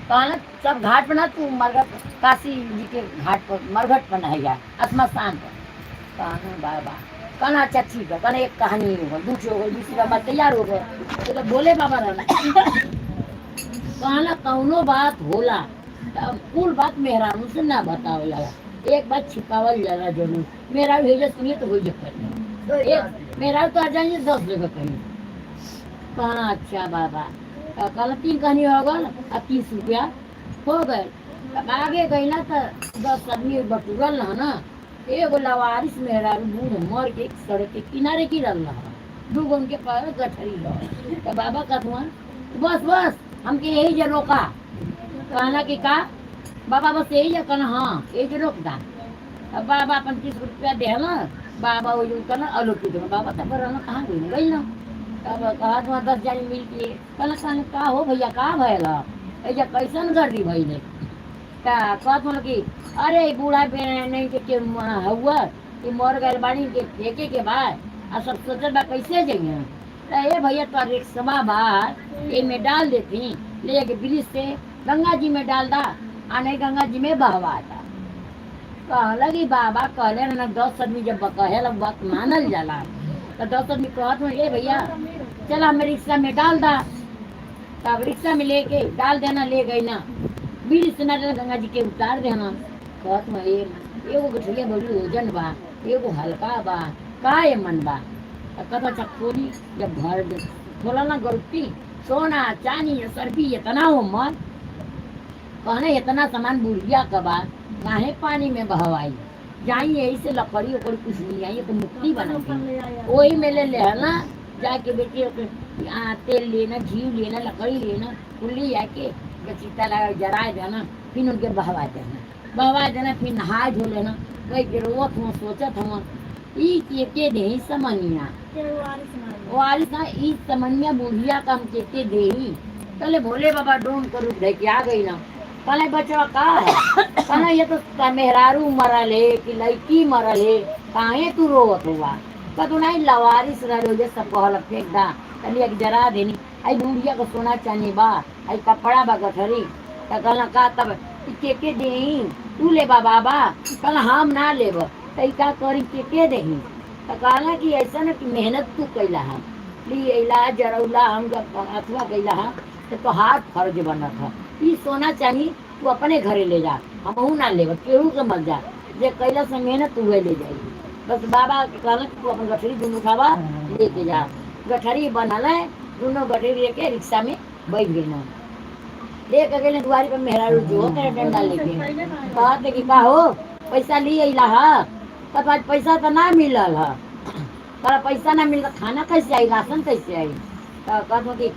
कहना सब घाट पर ना तू मरघट, काशी जी के घाट पर मरघट पर नहैया श्मशान पर। कहना बाबा, कहना अच्छा ठीक है। कहना एक कहानी हो गई, दूसरी हो गई, दूसरी बाबा तैयार हो गए। तो बोले बाबा रहना, कहना कौनो बात होला तब कुल बात मेहरानू से ना बतावल जाला, एक बात छिपावल जाला जरूर। मेरा भेजे सुनिए तो हो जाए, एक मेरा तो आ जाइए 10 जगह कहीं। कहना अच्छा बाबा। कहना 3 कहानी हो गल आ 30 रुपया हो गए। तब आगे गई ना तो 10 आदमी बटुरल रहा ना, एगो लवारिस मेहरारू बूढ़ मर के सड़क के किनारे गिरल रहा, दूगो उनके पास गठरी रहा। तो बाबा कहतुआ बस बस हमके यही जे रोका। कहना कि का बाबा बस यही जे, कहना हाँ यही जे रोक दा। अब बाबा अपन 30 रुपया देहला, बाबा वो जो कहना अलौकिक बाबा तब रहना कहाँ गई गई ना। तब कहा तो 10 जानी मिल के कहना कहना का हो भैया का भयल ऐसा कैसन कर दी भैले। कहत मन कि अरे बूढ़ा नहीं के हुआ कि मर गए बानी के फेंके के बाद आ सब सोचल बा कैसे जइए। तो ए भैया तो रिक्शा बा ए में डाल देती, ले के ब्रिज से गंगा जी में डाल दा आ नहीं गंगा जी में बहवा दा। कहला कि बाबा कहले ना 10 आदमी जब कहे बात मानल जाला। तो 10 आदमी कहत हो ए भैया चला हमें रिक्शा में डाल दा। तब रिक्शा में लेके डाल देना, ले गई ना ब्रिज से ना गंगा जी के उतार देना। कहत में एगो गठरिया बड़ी वजन बा, एगो हल्का बा, का ये मन बा। कहता अच्छा खोली, जब घर खोला ना गलती सोना चांदी सर्फी इतना हो मन। कहने इतना सामान बुढ़िया का बा काहे पानी में बहवाई जाई, यही से लकड़ी उकड़ी कुछ ले आई तो मुक्ति बना दी वही में ले लेना जाके बेटी तेल लेना, घी लेना, लकड़ी लेना, कुल्ली आके चीता लगा जरा देना, फिर उनके बहवा देना, बहवा देना, फिर नहा धो लेना। कई के रोवत हूँ सोचत हूँ ई के देही समनिया वारिस ना ई समनिया बुढ़िया का हम के देही। तले भोले बाबा डोम करू ढके आ गई ना। कहले बचवा का है, कहना ये तो मेहरारू मरल है कि लड़की मरल है, काहे तू रोवत हुआ। कतु नहीं लवारिस रह जे सब कहल फेंक दा, तनी एक जरा देनी आई बुढ़िया को सोना चांदी बा, आई कपड़ा बा गठरी। त कहला का तब के देही तू ले बा बाबा। कहला हम ना लेब, त का करी के देही। त कहला कि ऐसा ना कि मेहनत तू कैला है, ली अला जरौला हम अथवा कैला है तो तोहार फर्ज बनत है, ई सोना चांदी तू अपने घरे ले जा, हमहू ना लेब, केहू के मत जा, जे कैला से मेहनत उहे ले जाई। बस बाबा कहला कि तू अपन गठरी दुनू उठावा लेके जा। गठरी बनल है, दोनों गठरी लेके रिक्शा में बैठ गई ना, लेके गए दुआरी पर मेहरारू जो करे डंडा लेके कहते कि का हो पैसा ली अला है, तब आज पैसा तो ना मिलल है, पर पैसा ना मिल खाना कैसे आई, राशन कैसे आई। तो कहते कि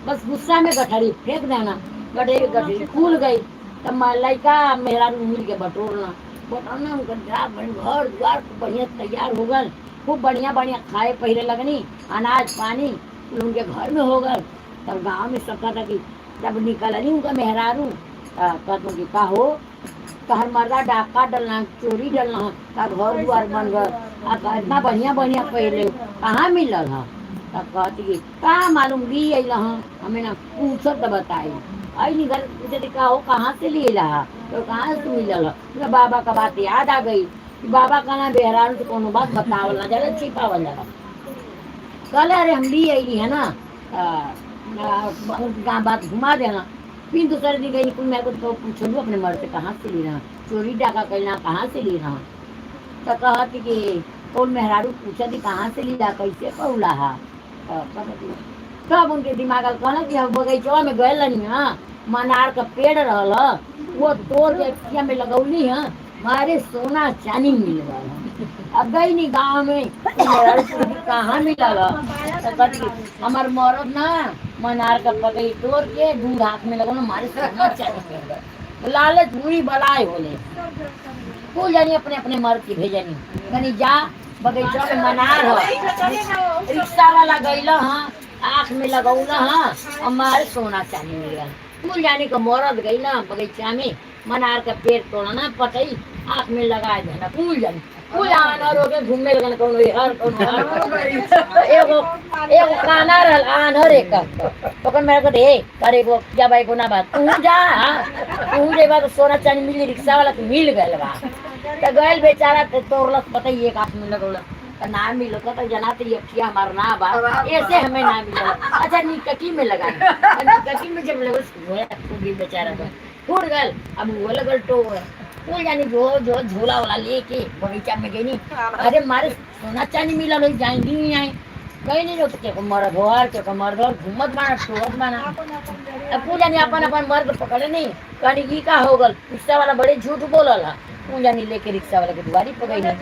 बस गुस्सा में गठरी फेंक देना, गठरी गठरी खुल गई। तब लड़का मेहरारू मिल के बटोरना बटोरना उनका घर द्वार बढ़िया तैयार हो गल, खूब बढ़िया बढ़िया खाए पहले लगनी, अनाज पानी उनके घर में हो गल। तब गाँव में सब कहता कि जब निकलनी उनका मेहरारू कहते कि का हो तहर मर्दा डाका डलना चोरी डलना का घर द्वार बन गल, इतना बढ़िया बढ़िया पहले कहाँ मिलल है। तब कहती कि कहाँ मालूम ली अल हूँ, हमें ना पूछत तो बताई आई नहीं घर पूछते का हो कहाँ से लिए रहा तो कहाँ से मिलल है। बाबा का बात याद आ गई कि बाबा का ना बेहरान से कोनो बात बतावल ना जाला छिपावल जाला। कहले अरे हम ली अली है ना, बात घुमा देना। फिर दूसरे दिन गई मैं को तो पूछलू अपने मर्द से कहाँ से ली रहा, चोरी डाका कैला कहाँ से ली रहा। तो कहती कि कौन मेहरारू पूछा थी कहाँ से ली रहा कैसे पौला है। तब उनके दिमाग कहना कि हम बगीचवा में गए लनी हाँ, मनार का पेड़ रहल वो तोड़ के अखिया में लगौली है, मारे सोना चांदी मिल गया। अब गई नहीं गाँव में कहाँ मिलल। तो कहती हमार मरद ना मनार का पकड़ी तोड़ के दूध हाथ में लगौल मारे सोना चांदी मिल गया। लालच बुरी बलाय होले, कुल जानी अपने अपने मर्द की भेजनी कनी जा बगीचा में मनार हो, रिक्शा वाला गईला हाँ आँख में लगौला हाँ हमारे सोना चांदी मिल गया। कुल जाने का मरद गईला बगीचा में मनार का पेड़ तोड़ना पतई आँख में लगा देना, कुल जानी कुल आनर हो के घूमे लगन, कोनो हर कोनो हर। तो एगो एगो काना रहल आनर एक, ओकर मेरा को दे करे एगो जा भाई को ना बात तू जा, तू जेबा तो सोना चांदी मिली, रिक्शा वाला के मिल गइल बा। तो गइल बेचारा ते तोड़लक, बताइए एक हाथ में लगौलक तो ना मिलो, तो जना तो ये अखिया हमार ना बा, ऐसे हमें ना मिला। अच्छा निकटी में लगा, निकटी में जब लगल फूट गई बेचारा का, फूट गल। अब वो लगल तो फूल जानी जो जो झोला वाला लेके बगीचा में गई नहीं, अरे मारे सोना चांदी मिला लोग जाएंगी नहीं आए कहीं नहीं रोक के मर्द हो के मर्द हो घूमत बाना टोहत बाना। अब पूजा जानी अपन अपन मर्द पकड़े नहीं, कहनी की का हो गल, रिक्शा वाला बड़े झूठ बोलल हा। पूजा जानी लेके रिक्शा वाला के दुआरी पकड़ी नहीं,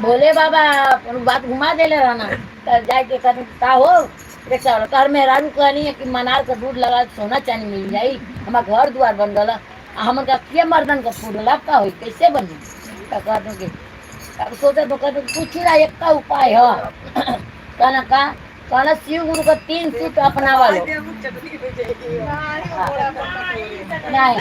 बोले बाबा अपन बात घुमा देले रहना। तब जाके कहनी का हो रिक्शा वाला कर मेहरारू कहनी है कि मनार का दूध लगा सोना चांदी मिल जाई, हमार घर द्वार बन गल, हमन का के मर्दन का फूड लाभ का होई कैसे बनी। तो कह दो कि अब सोचा तो कह दो कुछ ना एक का उपाय है, कहना का कहना शिव गुरु का 3 सूत्र अपनावा लो। नहीं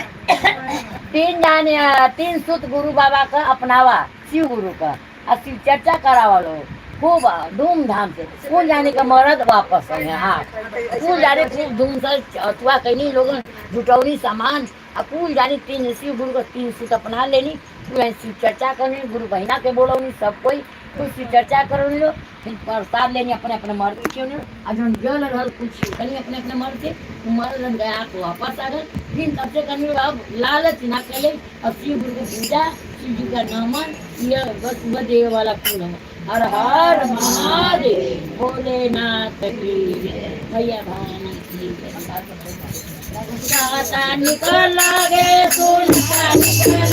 3 जाने 3 सूत्र गुरु बाबा का अपनावा शिव गुरु का, और शिव चर्चा करावा लो खूब धूमधाम से। स्कूल जाने का मर्द वापस आए, हाँ स्कूल जाने खूब धूम से अथवा कहीं लोगों जुटौनी सामान, और कुल जानी 3 शिव गुरु का 3 सूत्र अपना लेनी, कुल शिव चर्चा करनी, गुरु बहिना के बोलौनी सब कोई कुल शिव चर्चा करौनी लो, फिर प्रसाद लेनी अपने अपने मर्द के, और जो जल रहल कुछ कनी अपने अपने मर्द के, मर्द गया तो वापस आ गए। फिर तब से करनी अब लालच ना करे, और शिव गुरु की पूजा शिव जी का नमन यह बस वह देव वाला फूल है। हर हर महादेव भोलेनाथ की जय, भैया भाना की जय। निकल लागे सुनता निकल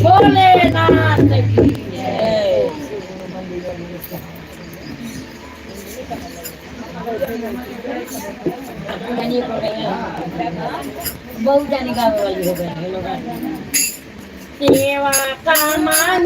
भोलेनाथ की जय। बहुत जाने गावे वाली हो गई लोग। सेवा का मान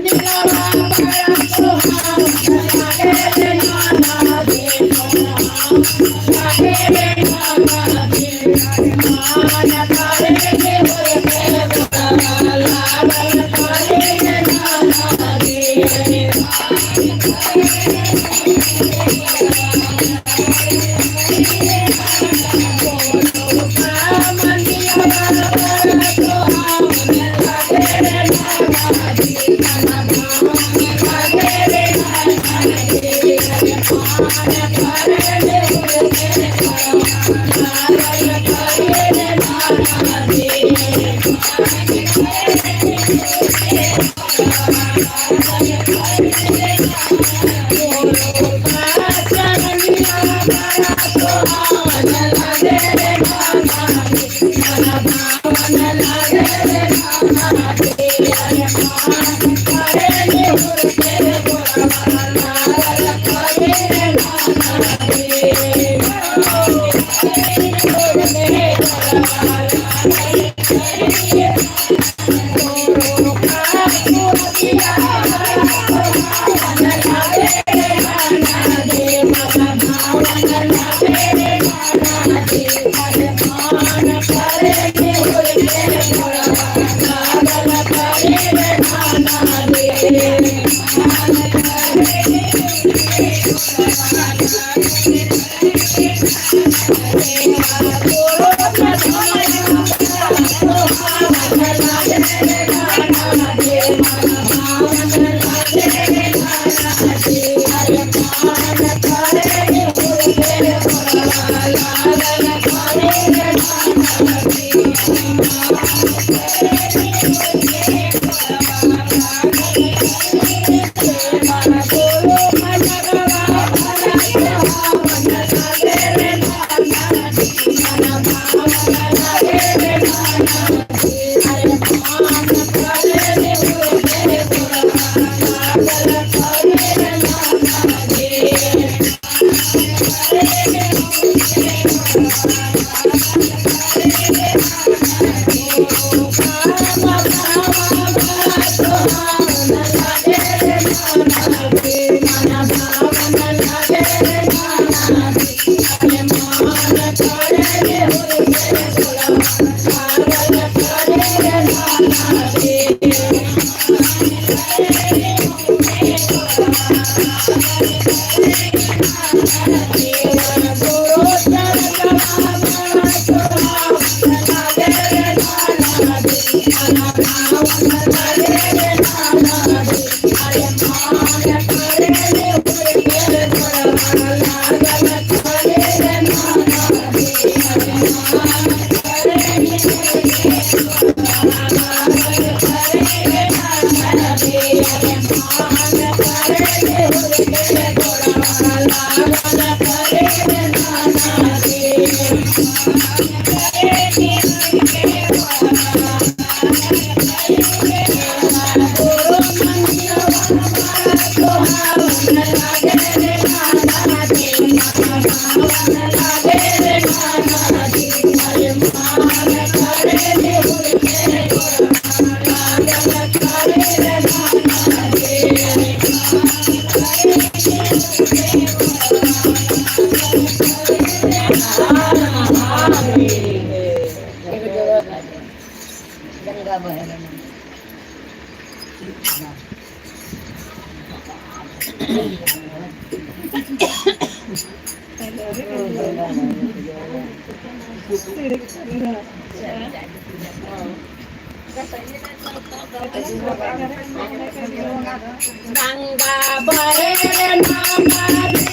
गंगा बहे नाम बहे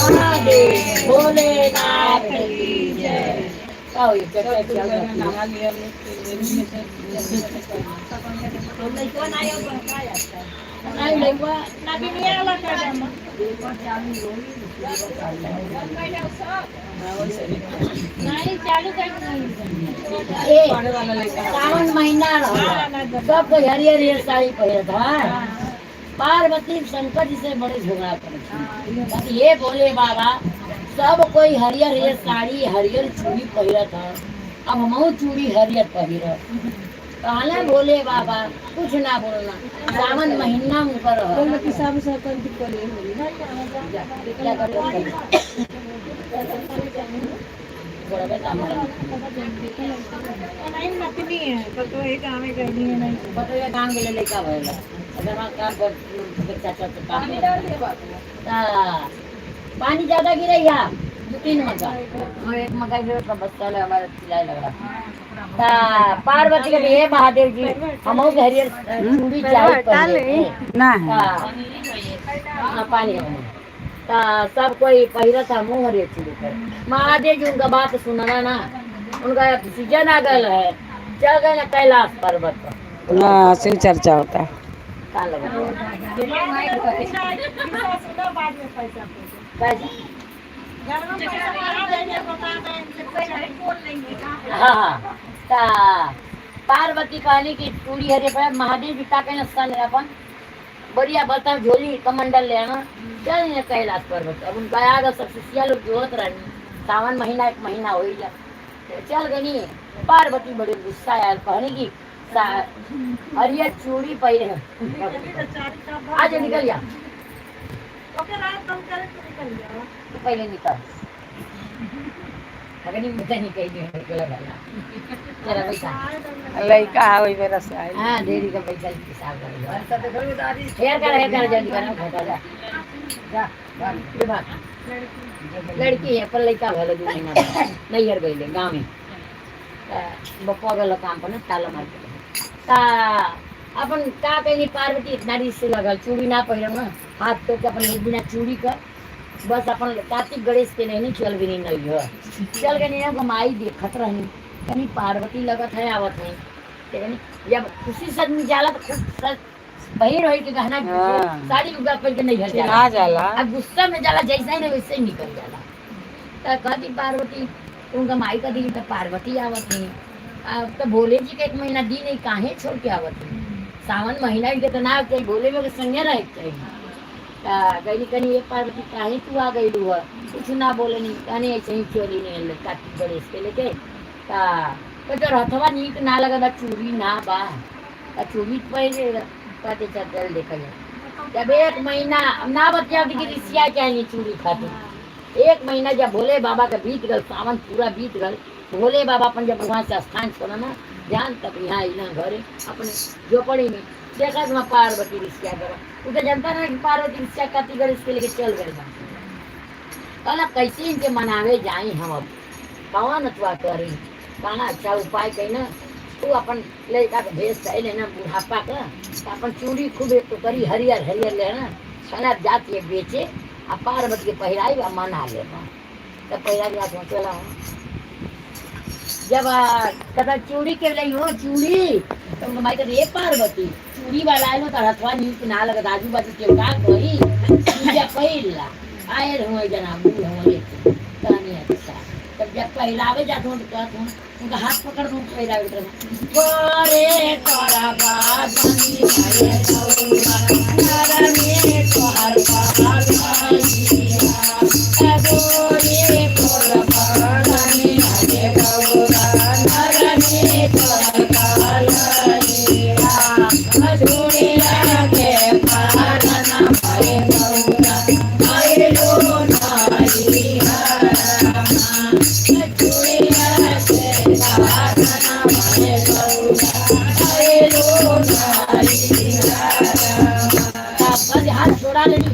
महादेव भोलेनाथ की जय। का होई चर्चा चल रही है। नहीं लइका नवीनिया वाला कर दम। नहीं चालू कर। ए सावन महीना रहा, सब कोई हरियर हरियर साड़ी पहिरत है। पार्वती शंकर जी से बड़े झगड़ा करत, ये बोले बाबा सब कोई हरियर हरियर साड़ी हरियर चूड़ी पहिरत है, अब हमहू चूड़ी हरियर पहिरत। कहले बोले बाबा कुछ ना बोलना, सावन महीना ऊपर रह। क्या करो थोड़ा बेटा हमारा नहीं नतनी है तो एक गाँव में गई है नहीं बटुआ काम के लिए लड़का भइल अगर वहाँ काम कर चाचा तो काम पानी ज्यादा गिरे या 2-3 मक्का और एक मक्का गिरे तो बस्ता ले हमारे सिलाई लग रहा। पार्वती के हे महादेव जी हमहू के हरियर चूड़ी चाही पहले ना हाँ पानी ता सब कोई पहिरत हमहू हरियर चूड़ी पर। महादेव जी उनका बात सुनना ना, उनका सीजन आ गया है, चल गए ना कैलाश पर्वत पर। ना शिव चर्चा होता है। का लगा सुनो बाद में पैसा पैसा घर में पैसा मारा देंगे बता दें बोल लेंगे। हाँ ता पार्वती कहली कि चूड़ी हरे पर महादेव जी का कहना सन अपन बढ़िया बताओ झोली कमंडल ले आना चल ना कैलाश पर्वत। अब उनका आगे सब शिष्या लोग जोत रहनी, सावन महीना एक महीना हो ही जा चल गनी। पार्वती बड़े गुस्सा आयल, कहनी कि हरियर चूड़ी पहिरे आज निकल जा ओके रात कम करे तो निकल जाओ तू पहले निकल अगर नहीं मुझे नहीं कही नहीं निकला भला चला पैसा लड़का है वही मेरा से आई। हाँ देरी का पैसा हिसाब कर हेयर कर हेयर कर जल्दी कर घटा जा जा ये बात लड़की है पर लड़का भले 2 महीना नहीं हर गई गाँव में बप्पा गल काम पर ना ताला मार के ता अपन का कहनी पार्वती इतना रिस से लगल चूड़ी ना पहिरम ना हाथ तो के अपन एक बिना चूड़ी का बस अपन कार्तिक गणेश के नहीं चल भी नहीं हो चल गए नहीं माई देखत रहनी कहीं पार्वती लगत है आवत है कहीं जब खुशी से आदमी जाला तो खुश बहिर होई के गहना साड़ी लुगा पहन के नहीं घर जाला जाला। अब गुस्सा में जाला जैसा ही नहीं वैसे ही निकल जाला। तो कहती पार्वती उनका माई का दी तो पार्वती आवत है। अब तो भोले जी के 1 महीना दी नहीं काहे छोड़ के आवत है, सावन महीना के तो ना चाहिए भोले में संगे रहे चाहिए। गई कहीं ये पार्वती काहे तू आ गई हुआ कुछ ना बोले नहीं कहने ऐसे ही चोरी नहीं कार्तिक गणेश के लेके ता तो हथवा नीक ना लगा चूड़ी ना बा चूड़ी पहले कहते चल देखा जाए। जब 1 महीना ना बतिया कि ऋषिया चाहिए चूड़ी खाती 1 महीना जब भोले बाबा का बीत गल सावन पूरा बीत गल भोले बाबा अपन जब वहाँ से स्थान छोड़ा ना ध्यान तब यहाँ अना घरे अपने झोपड़ी में देखा वहाँ पार्वती ऋषिया करो वो तो जनता ना कि पार्वती ऋषिया कार्तिक गणेश के लेके चल गए कहला कैसे इनके मनावे जाए हम अब कौन अथवा करी कहना अच्छा उपाय कही ना तू अपन लड़का के भेज सही ना बुढ़ापा का तो अपन चूड़ी खूब एक तो करी हरियर हरियर ले ना कहना जाती है बेचे आ पार्वती के पहिराई आ मना ले तब पहिरा के बात चला जब कदा चूड़ी के लिए हो चूड़ी तो माई कहते ये पार्वती चूड़ी वाला आयो तो हथवा नीक ना लगत आजू बाजू के का कही पूजा पहिला आए रहो जना बूढ़ हो कहानी अच्छा। तब जब पहिरावे जात हो तो कहत हूँ उनका हाथ पकड़ दूँ पहिरावे तरफ करे तोरा बाबनी आए रहुआ नरमे तोहर पालिया अगोरे तोरा बाबनी आए रहुआ नरमे तोहर पालिया मधुरिया के पारना भरे गौरा आए लो नाई मधुरिया के पारना भरे गौरा आए लो नाई।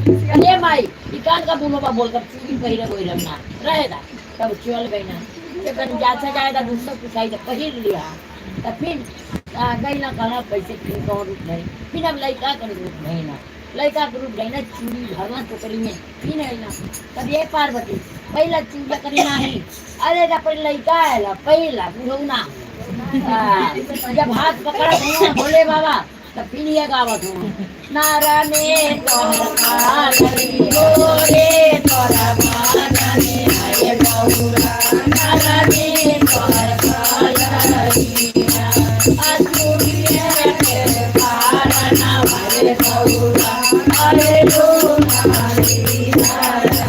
अरे माई ई कान का बुनोबा बोलकर चूड़ी पहिरे गोई ना रहेगा। तब चल गई ना फिर जाता जाएगा दूसरा कुछ आई तो पहिर लिया। तब फिर गई ना कहना पैसे फिर कौन रूप नहीं फिर अब लड़का के रूप नहीं ना लड़का के रूप नहीं ना चूड़ी भरना टोकरी में फिर है ना। तब ये पार्वती पहला चूड़ा करी नहीं अरे दा पर लड़का आया पहला बुढ़ऊ ना जब हाथ पकड़ा हुआ भोले बाबा तब फिर ये गावत हूँ नारायण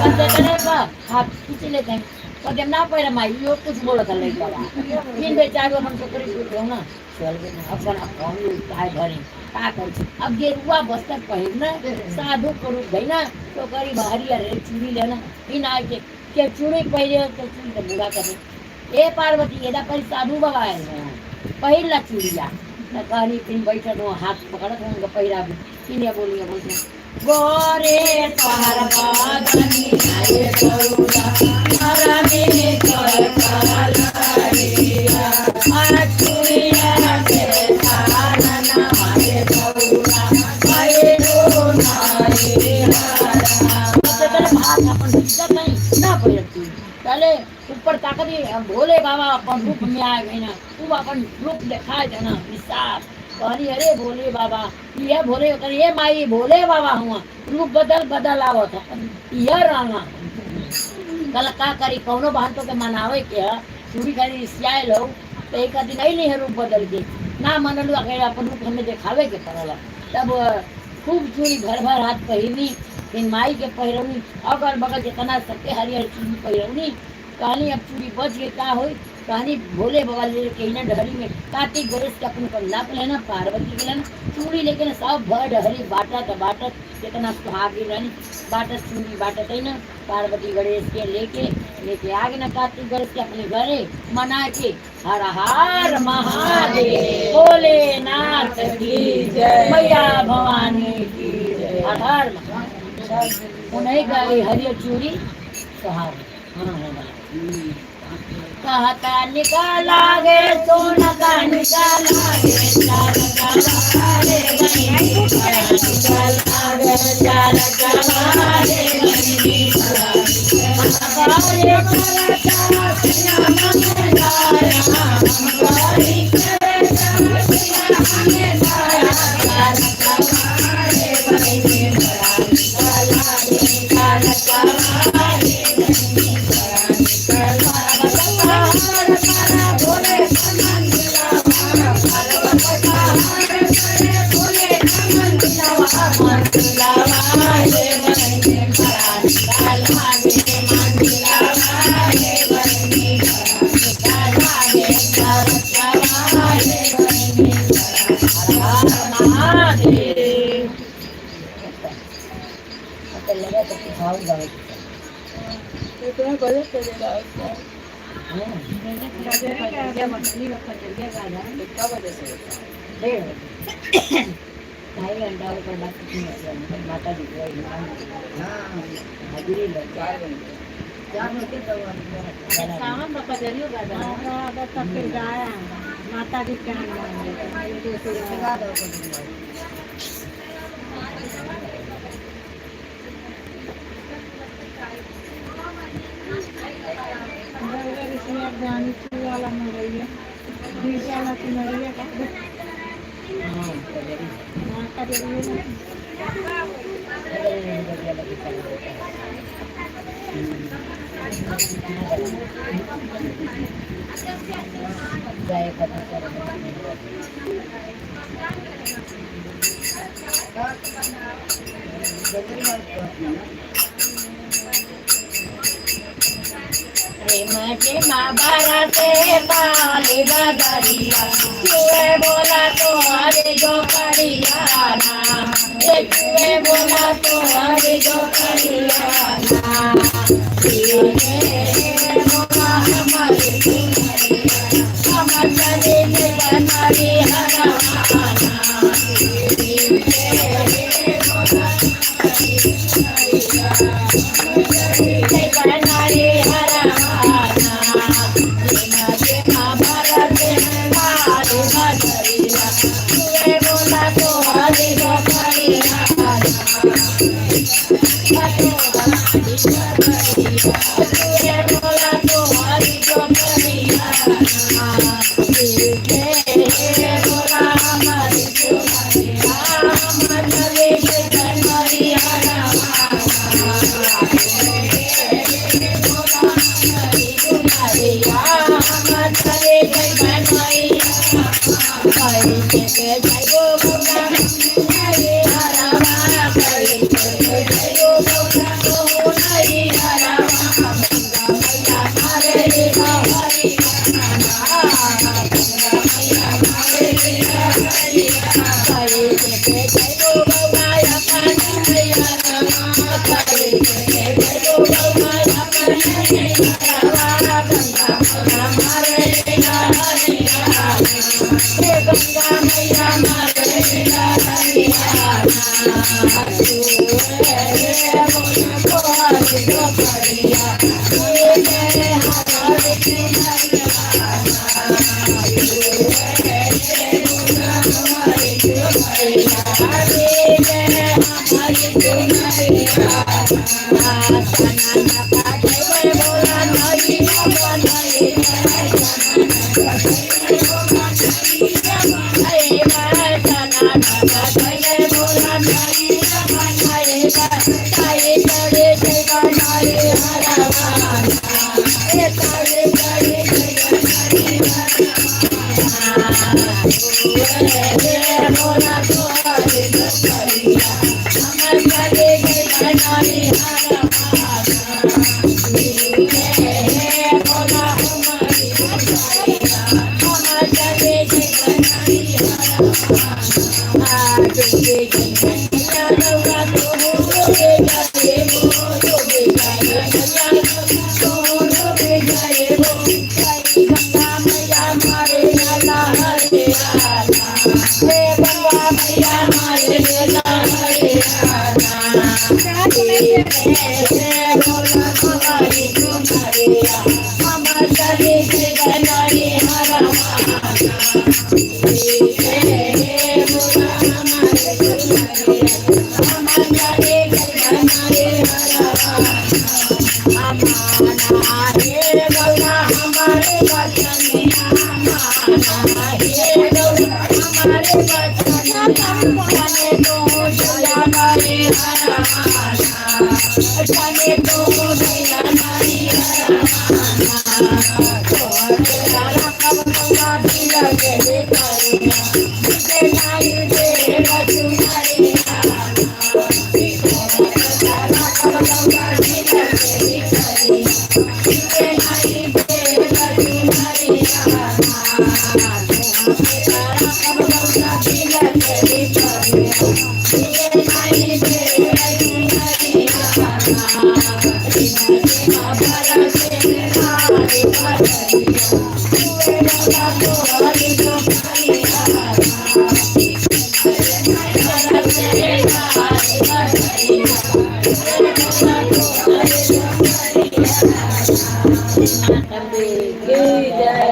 हाथ खींच लेते हैं तो जब ना पहले माई यो कुछ बोला था लड़का फिर बेचारो हम छोकरी सुन रहो ना चल गए ना अपन कौन काय भरे का कर अब गेरुआ बस्तर पहिरना साधु करू गई ना टोकरी भारी अरे चूड़ी लेना फिर आके के चूड़ी पहिरे तो चूड़ी तो बुरा करे ए पार्वती एदा पर साधु बाबा आए पहिरला चूड़िया न कहनी फिर बैठल हो हाथ पकड़त हो उनका पहिरा फिर ये बोलिए बोलते गोरे तोहर बादनी आए गौरा हरा में तोहर कालिया आ चूड़िया के तारा ना आए गौरा आए रो नारी हरा। तो भात अपन दिक्कत नहीं ना पहिरती चले ऊपर ताकत भोले बाबा अपन रूप में आए गए ना वो अपन रूप दिखाए देना विशाल कहनी अरे भोले बाबा ये भोले ये माई भोले बाबा हुआ रूप बदल बदल आवत यह रहना कल का करी कौनो बहन तो के मनावे के है चूड़ी खाली सियाल हो तो एक दिन नहीं है रूप बदल के ना मनलू अगर अपन रूप हमें दिखावे के पड़ल। तब खूब चूड़ी भर भर हाथ पहिरनी फिर माई के पहिरौनी अगल बगल जितना सबके हरिहर चूड़ी पहिरौनी। कहानी अब चूड़ी बच गई का होई कहानी भोले बाबा ले के ना डहरी में कार्तिक गणेश के अपने पर लाप लेना पार्वती के लेना चूड़ी लेके सब भर डहरी बाटत बाटत जितना सुहागी रानी बाटत चूड़ी बाटत है ना पार्वती गणेश के लेके लेके आगे ना कार्तिक गणेश के अपने घरे मना के हर हर महादेव भोलेनाथ की जय मैया भवानी की जय हर हर महादेव। उन्हीं का हरियर चूड़ी सुहाग कहता निकाला गे सोना का निकाला गे चार चारे बनी निकाला गे चार चारे बनी माता जी हाजिरी माता जी के चूहे बोला तो हरे जो करिया ना, चूहे बोला तो हरे जो करिया ना, हमारे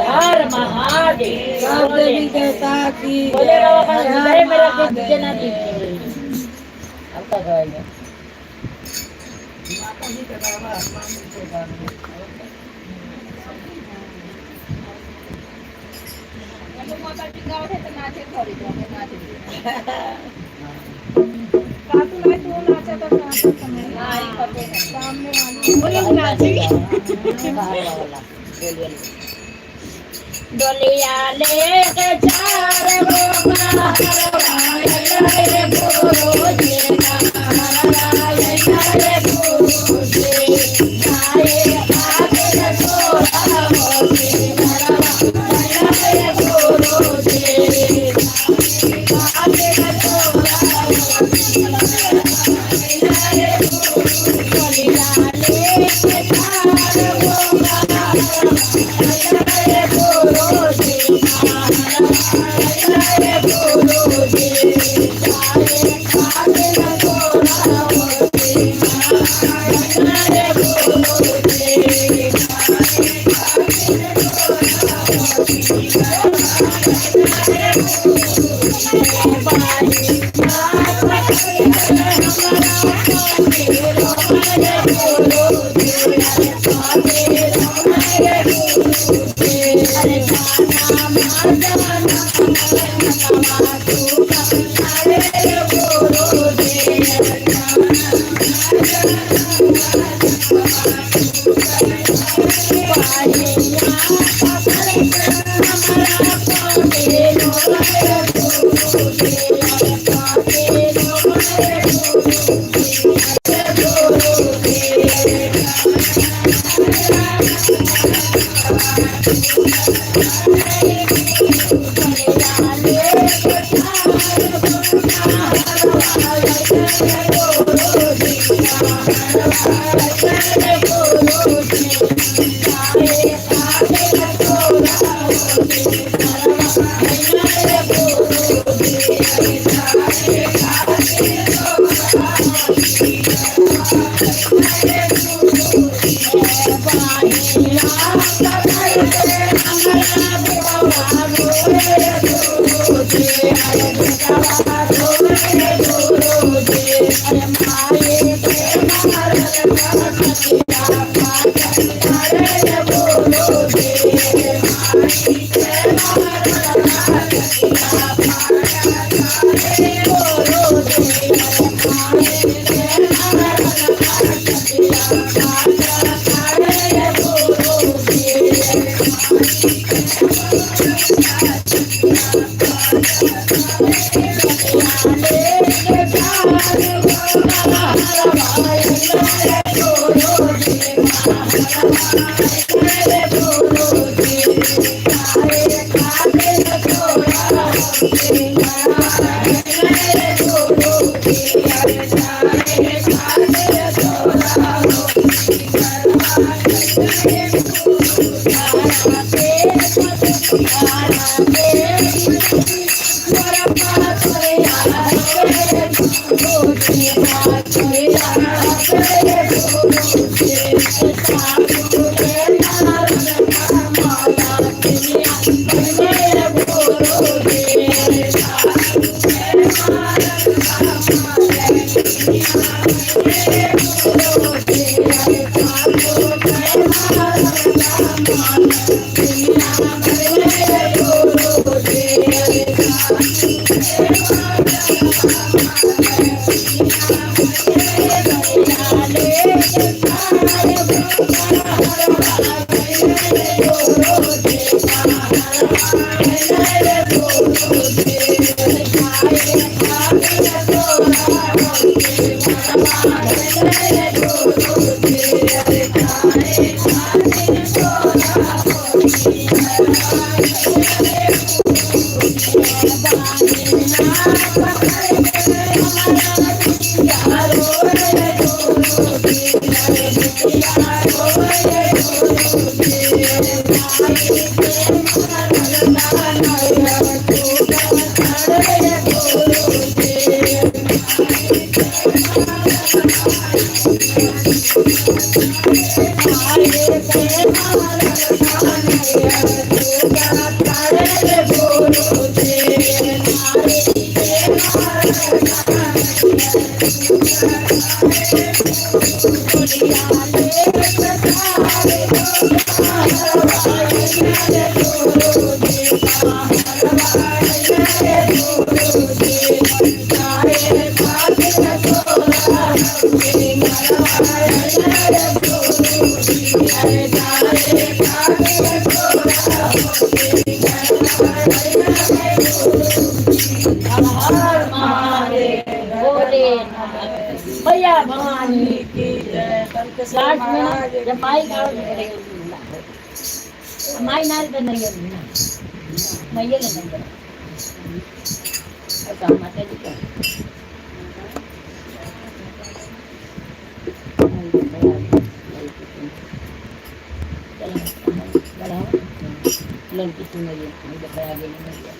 हर महादेव। सब देवी देवता की बोले बाबा का जय। हृदय में रख के दीजिए ना दीजिए। अब तक आएगा। माता जी के बाबा स्वामी के बाबा। डोलिया लेके चार भैया भवानी की जय। तंकेश्वर लास्ट में महाराज जब माई गाँव माई नाल तो नहीं है ना, मैया ले नहीं अच्छा माता जी का लड़की चुनरिया मैया।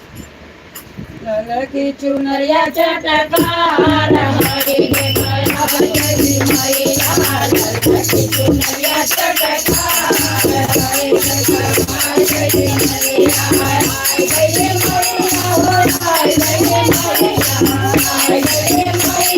ललकी चुनरिया चटकार हरि गया बजरी मैया, ललकी चुनरिया चटकार हरि गया मैया, आई गई मैया हो आई गई मैया, आई गई मैया।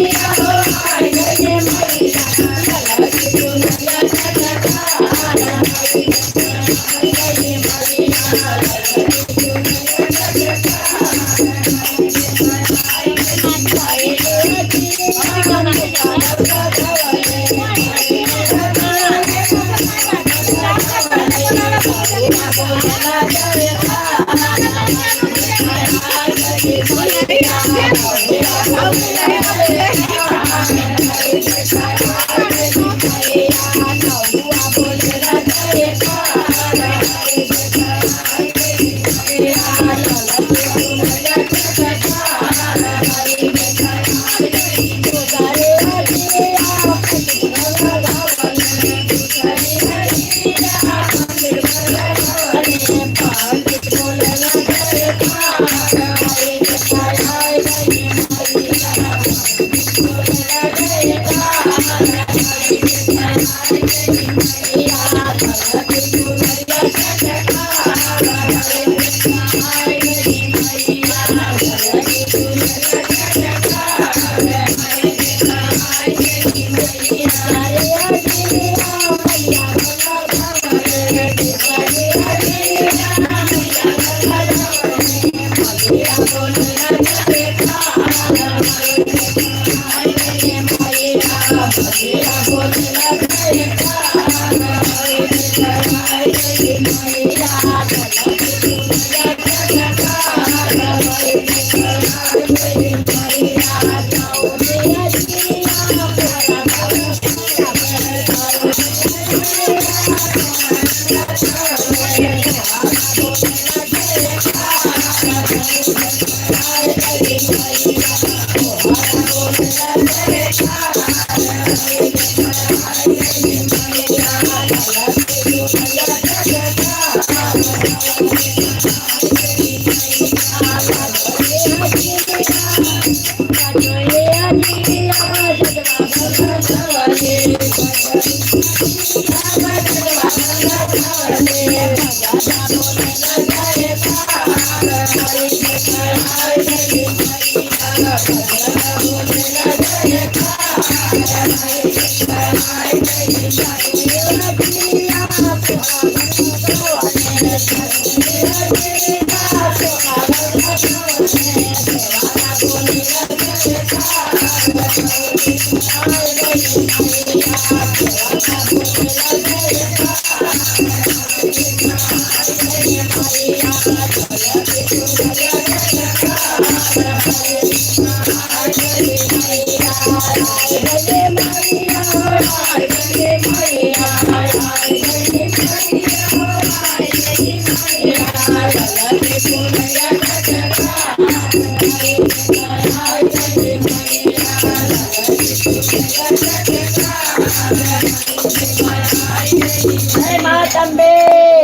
जय माता अम्बे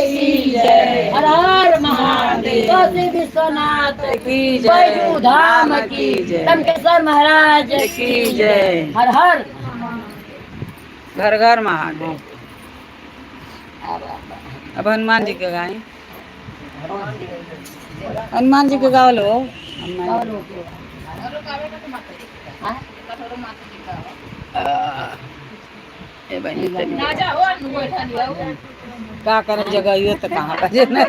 की जय, हर हर महादेव, काशी विश्वनाथ की जय, बैजू धाम की जय, टंकेश्वर महाराज की जय, हर हर घर घर महादेव। अब हनुमान जी के गाए, हनुमान जी के गाओ लो। हनुमान जी। ए बहनी तनी का करे जगह ये तो कहाँ बजे ना।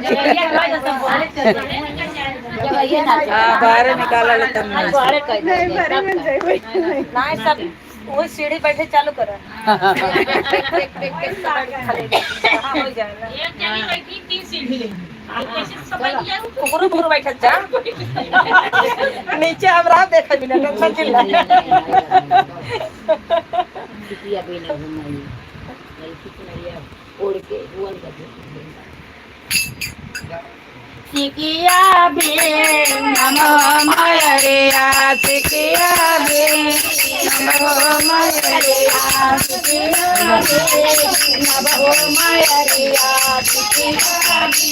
हाँ बाहर निकाला ले तब ना। नहीं सब वो सीढ़ी बैठे चालू करा। हो जाएगा। एक जनी बैठी तीन सीढ़ी लेंगी। कुकुरु कुकुरु बैठा जा नीचे हमरा देखा बिना टेंशन चिल्ला। सिकिया भी ना घुमाई लड़की चुनरिया ओढ़ के हुअन का सिकिया भी नमो मयरिया, सिकिया भी नमो मयरिया, सिकिया भी नमो मयरिया, सिकिया भी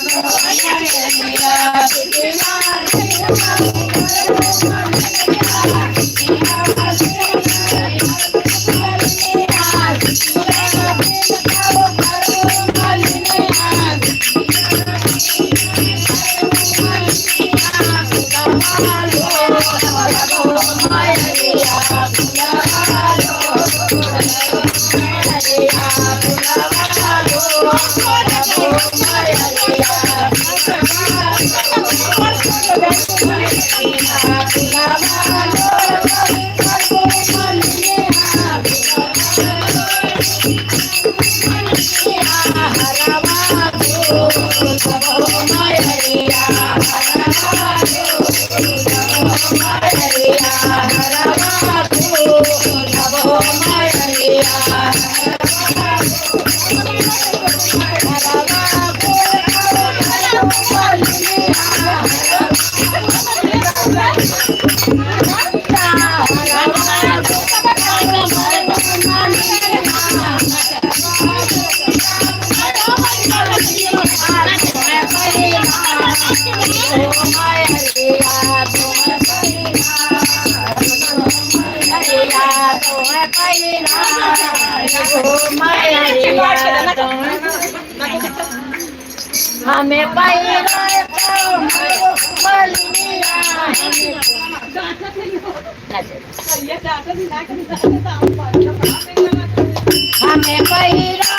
नमो मयरिया, सिकिया Yeah. हमें पहिरा हमें पहिरा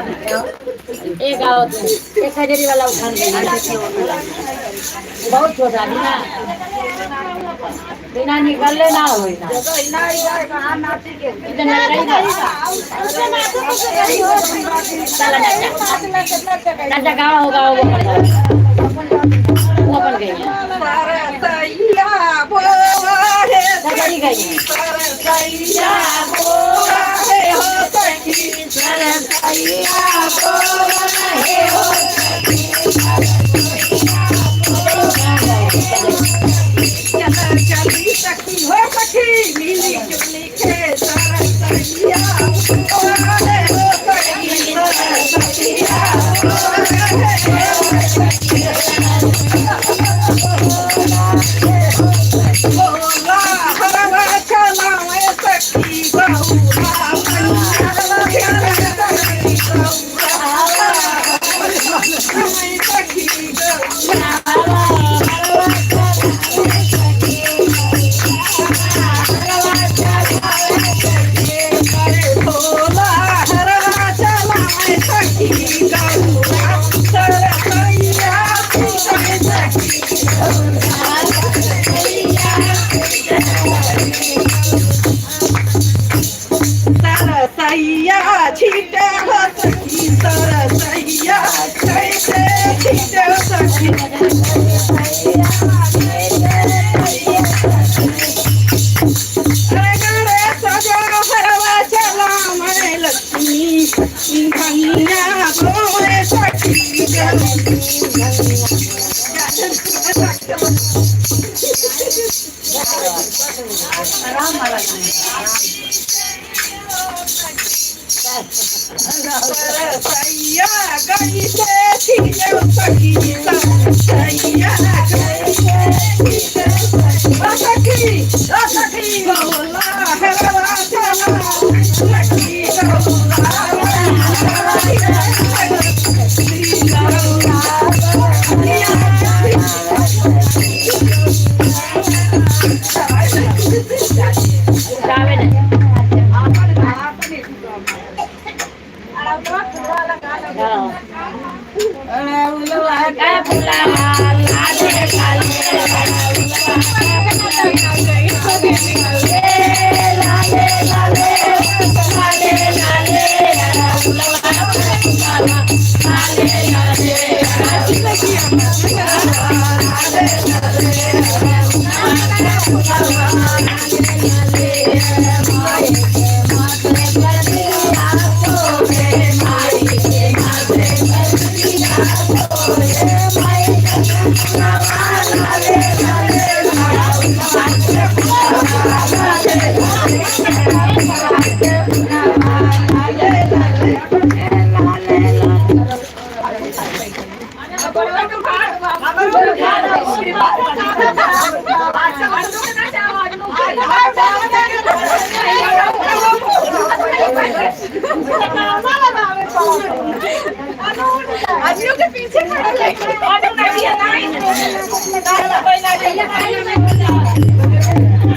एक आओ एक हजारी वाला उठान बहुत छोटा बिना बिना निकलले ना हो ना इतना नहीं चला नाचा गाँव होगा वो अपन गई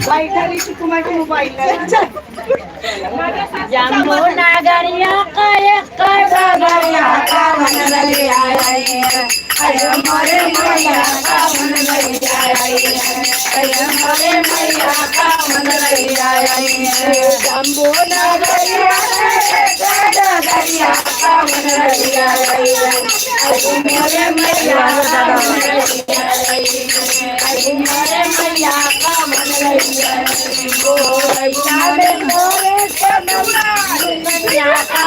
बैठा कुमार के मोबाइल। जम्बू नगरिया का एक डगरिया कावन रलिया आई है, अरे मोरे मैया कावन रलिया आई है, अरे मोरे मैया कावन रलिया आई है। जम्बू नगरिया डगरिया कावन रलिया आई है, अरे मोरे मैया कावन रलिया आई है, अरे मोरे मैया कावन रलिया आई है। गोरैया में मोरे सोनमा दुनिया का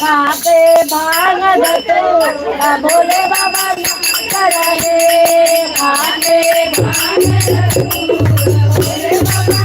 खाते भांग धतूरा भोले बाबा करे, खाते भांग धतूरा भोले बाबा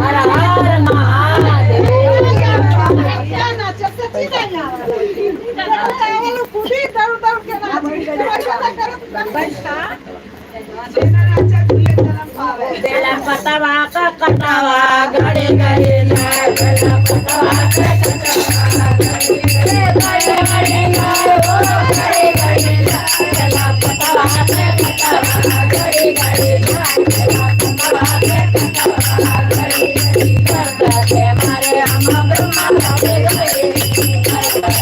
हर हर महादेव। बेला पतवा का कटावा गड़े गड़े ना, बेला पतवा का कटावा गड़े गड़े ना, ओ गड़े गड़े ना, बेला पतवा का कटावा गड़े गड़े ना, बेला पतवा का कटावा गड़े गड़े मारे हम ब्रह्मा लगे गए,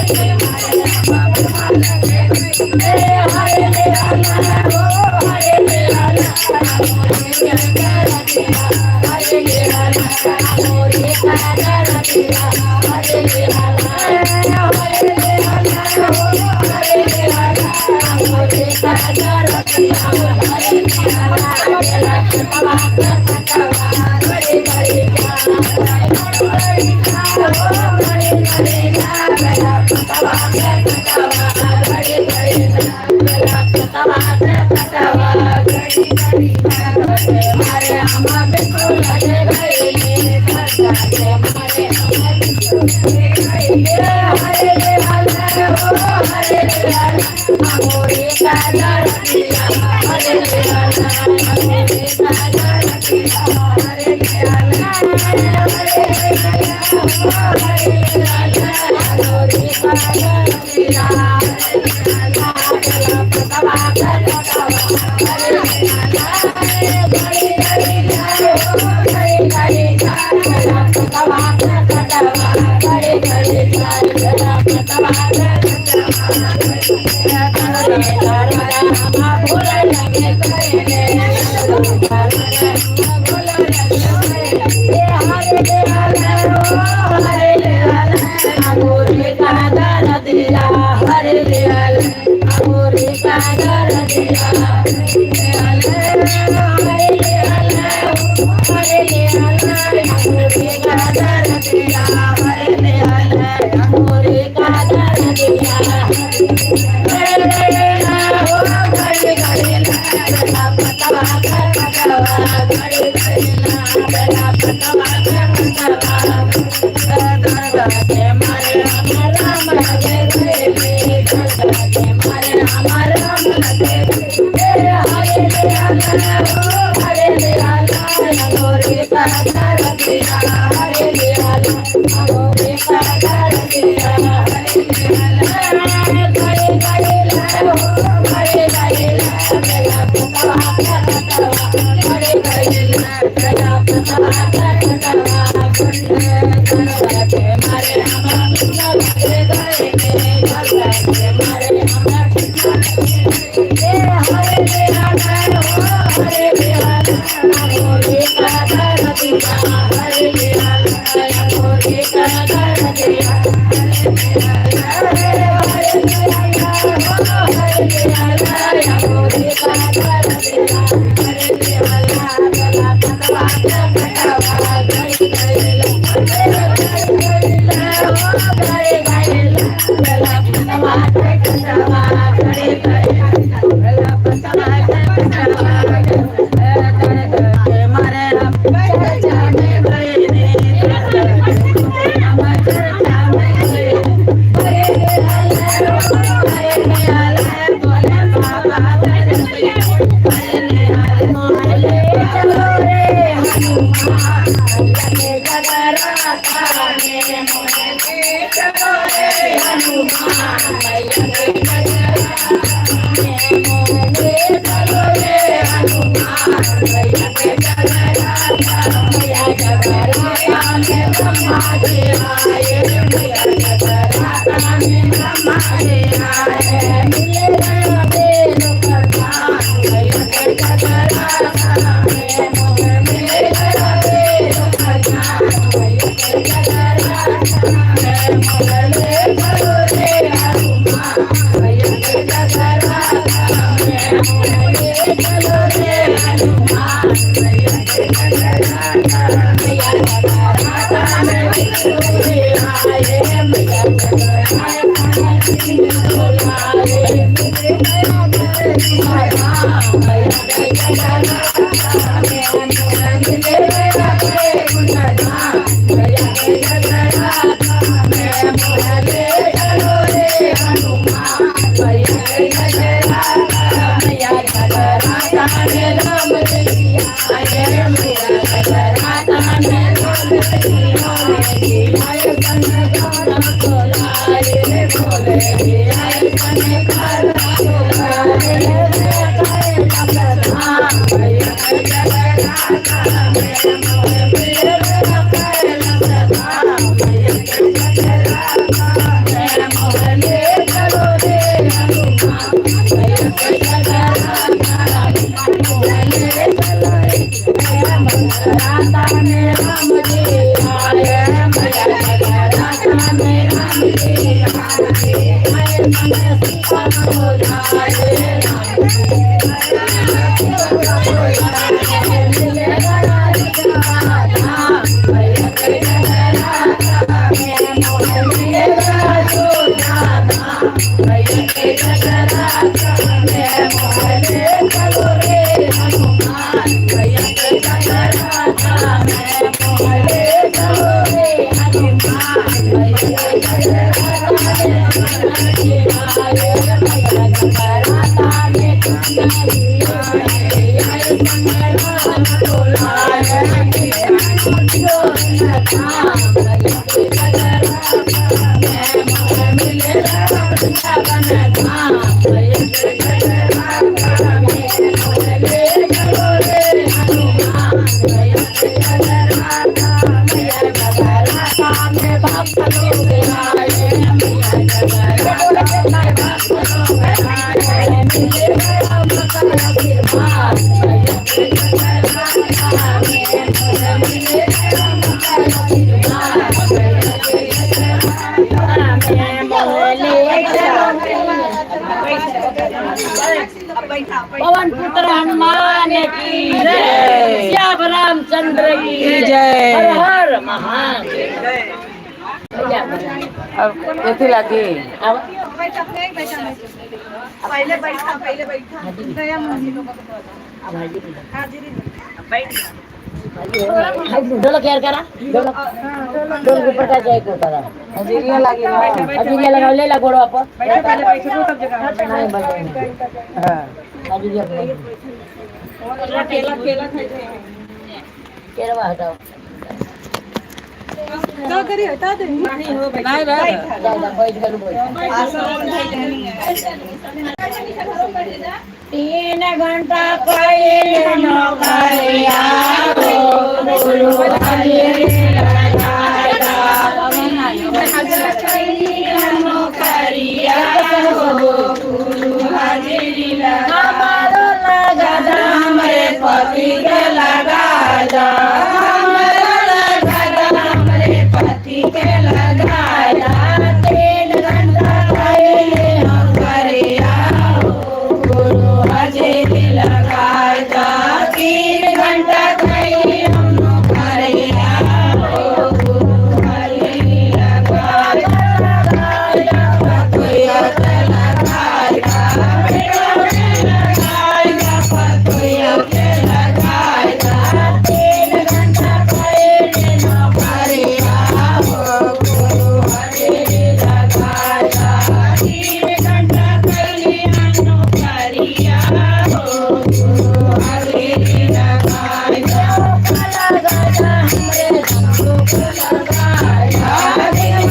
मारे हम ब्रह्मा लगे गए, हरे हरे ओ हरे हरे। राम पवन पुत्र हनुमान की जय, श्याम रामचंद्र की जय, हर हर महादेव। अब एथी लगी अब पहले बैठा, पहले बैठा। दया मुंशी को अब हाजिरी हाजिरी ढोलक यार करा, ढोलक ढोलक ऊपर का जाए को करा हाजिरिया लगी हाजिरिया लगाओ, ले ला गोड़वा पर पहले बैठो तब जगह नहीं बजाए हां हाजिरिया केला केला खाई केरवा हटाओ तो करी हटा दे नहीं हो नहीं रह जा जा बैठ कर बैठ। 3 घंटा पहले नौकरिया गुरु हाजिरी लगाया, हमारो लगा दा हमरे पति के लगा दा, हमरा लगा दा हमरे पति के लगा दा। 3 घंटा पहले नौकरिया गुरु हाजिरी लगा दा, 3 घंटा पहले हम नौकरिया गुरु हाजिरी लगा दा, पतुया के लगा दा, बेटा के लगा दा, पतुया के लगा दा। 3 घंटा पहले नौकरिया गुरु हाजिरी लगा दा, 3 घंटा पहले नौकरिया गुरु हाजिरी लगा दा, लगा दा हमरे को लगा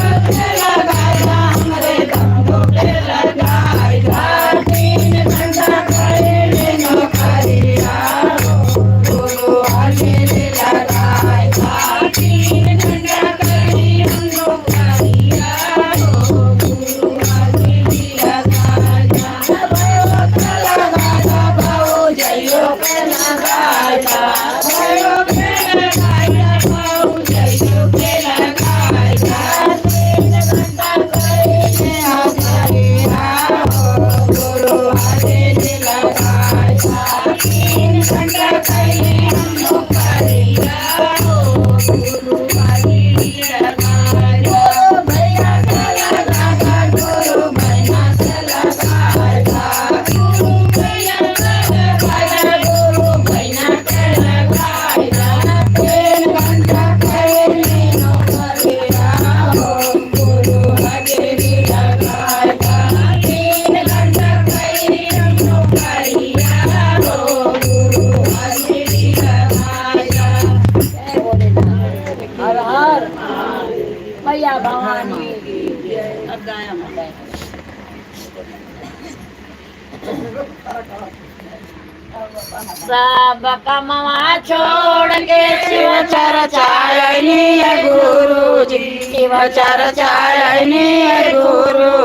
दा, लगा दा हमरे दम्बो के लगा दा। 3 घंटा पहले नौकरिया गुरु हाजिरी लगा दा, 3 घंटा पहले नौकरिया गुरु हाजिरी लगा दा, भयो के लगा दा, भौजइयो के लगा दा, भयो के लगा दा, भौजइयो के लगा दा। 3 घंटा पहले नौकरिया गुरु हाजिरी लगा दा, 3 घंटा पहले हम नौकरिया गुरु हाजिरी लगा दा, भैया के लगा दा, गुरु भैया के लगा दा, गुरु भैया के लगा दा, गुरु भैया के लगा दा। 3 घंटा पहले नौकरिया गुरु हाजिरी लगा दा, 3 घंटा पहले हम नौकरिया गुरु हाजिरी लगा दा। जय भोलेनाथ, हर हर मैया भवानी की जय। अब गाया सब कमवा छोड़ के शिव चर्चा गुरु जी, शिव चर्चा गुरु।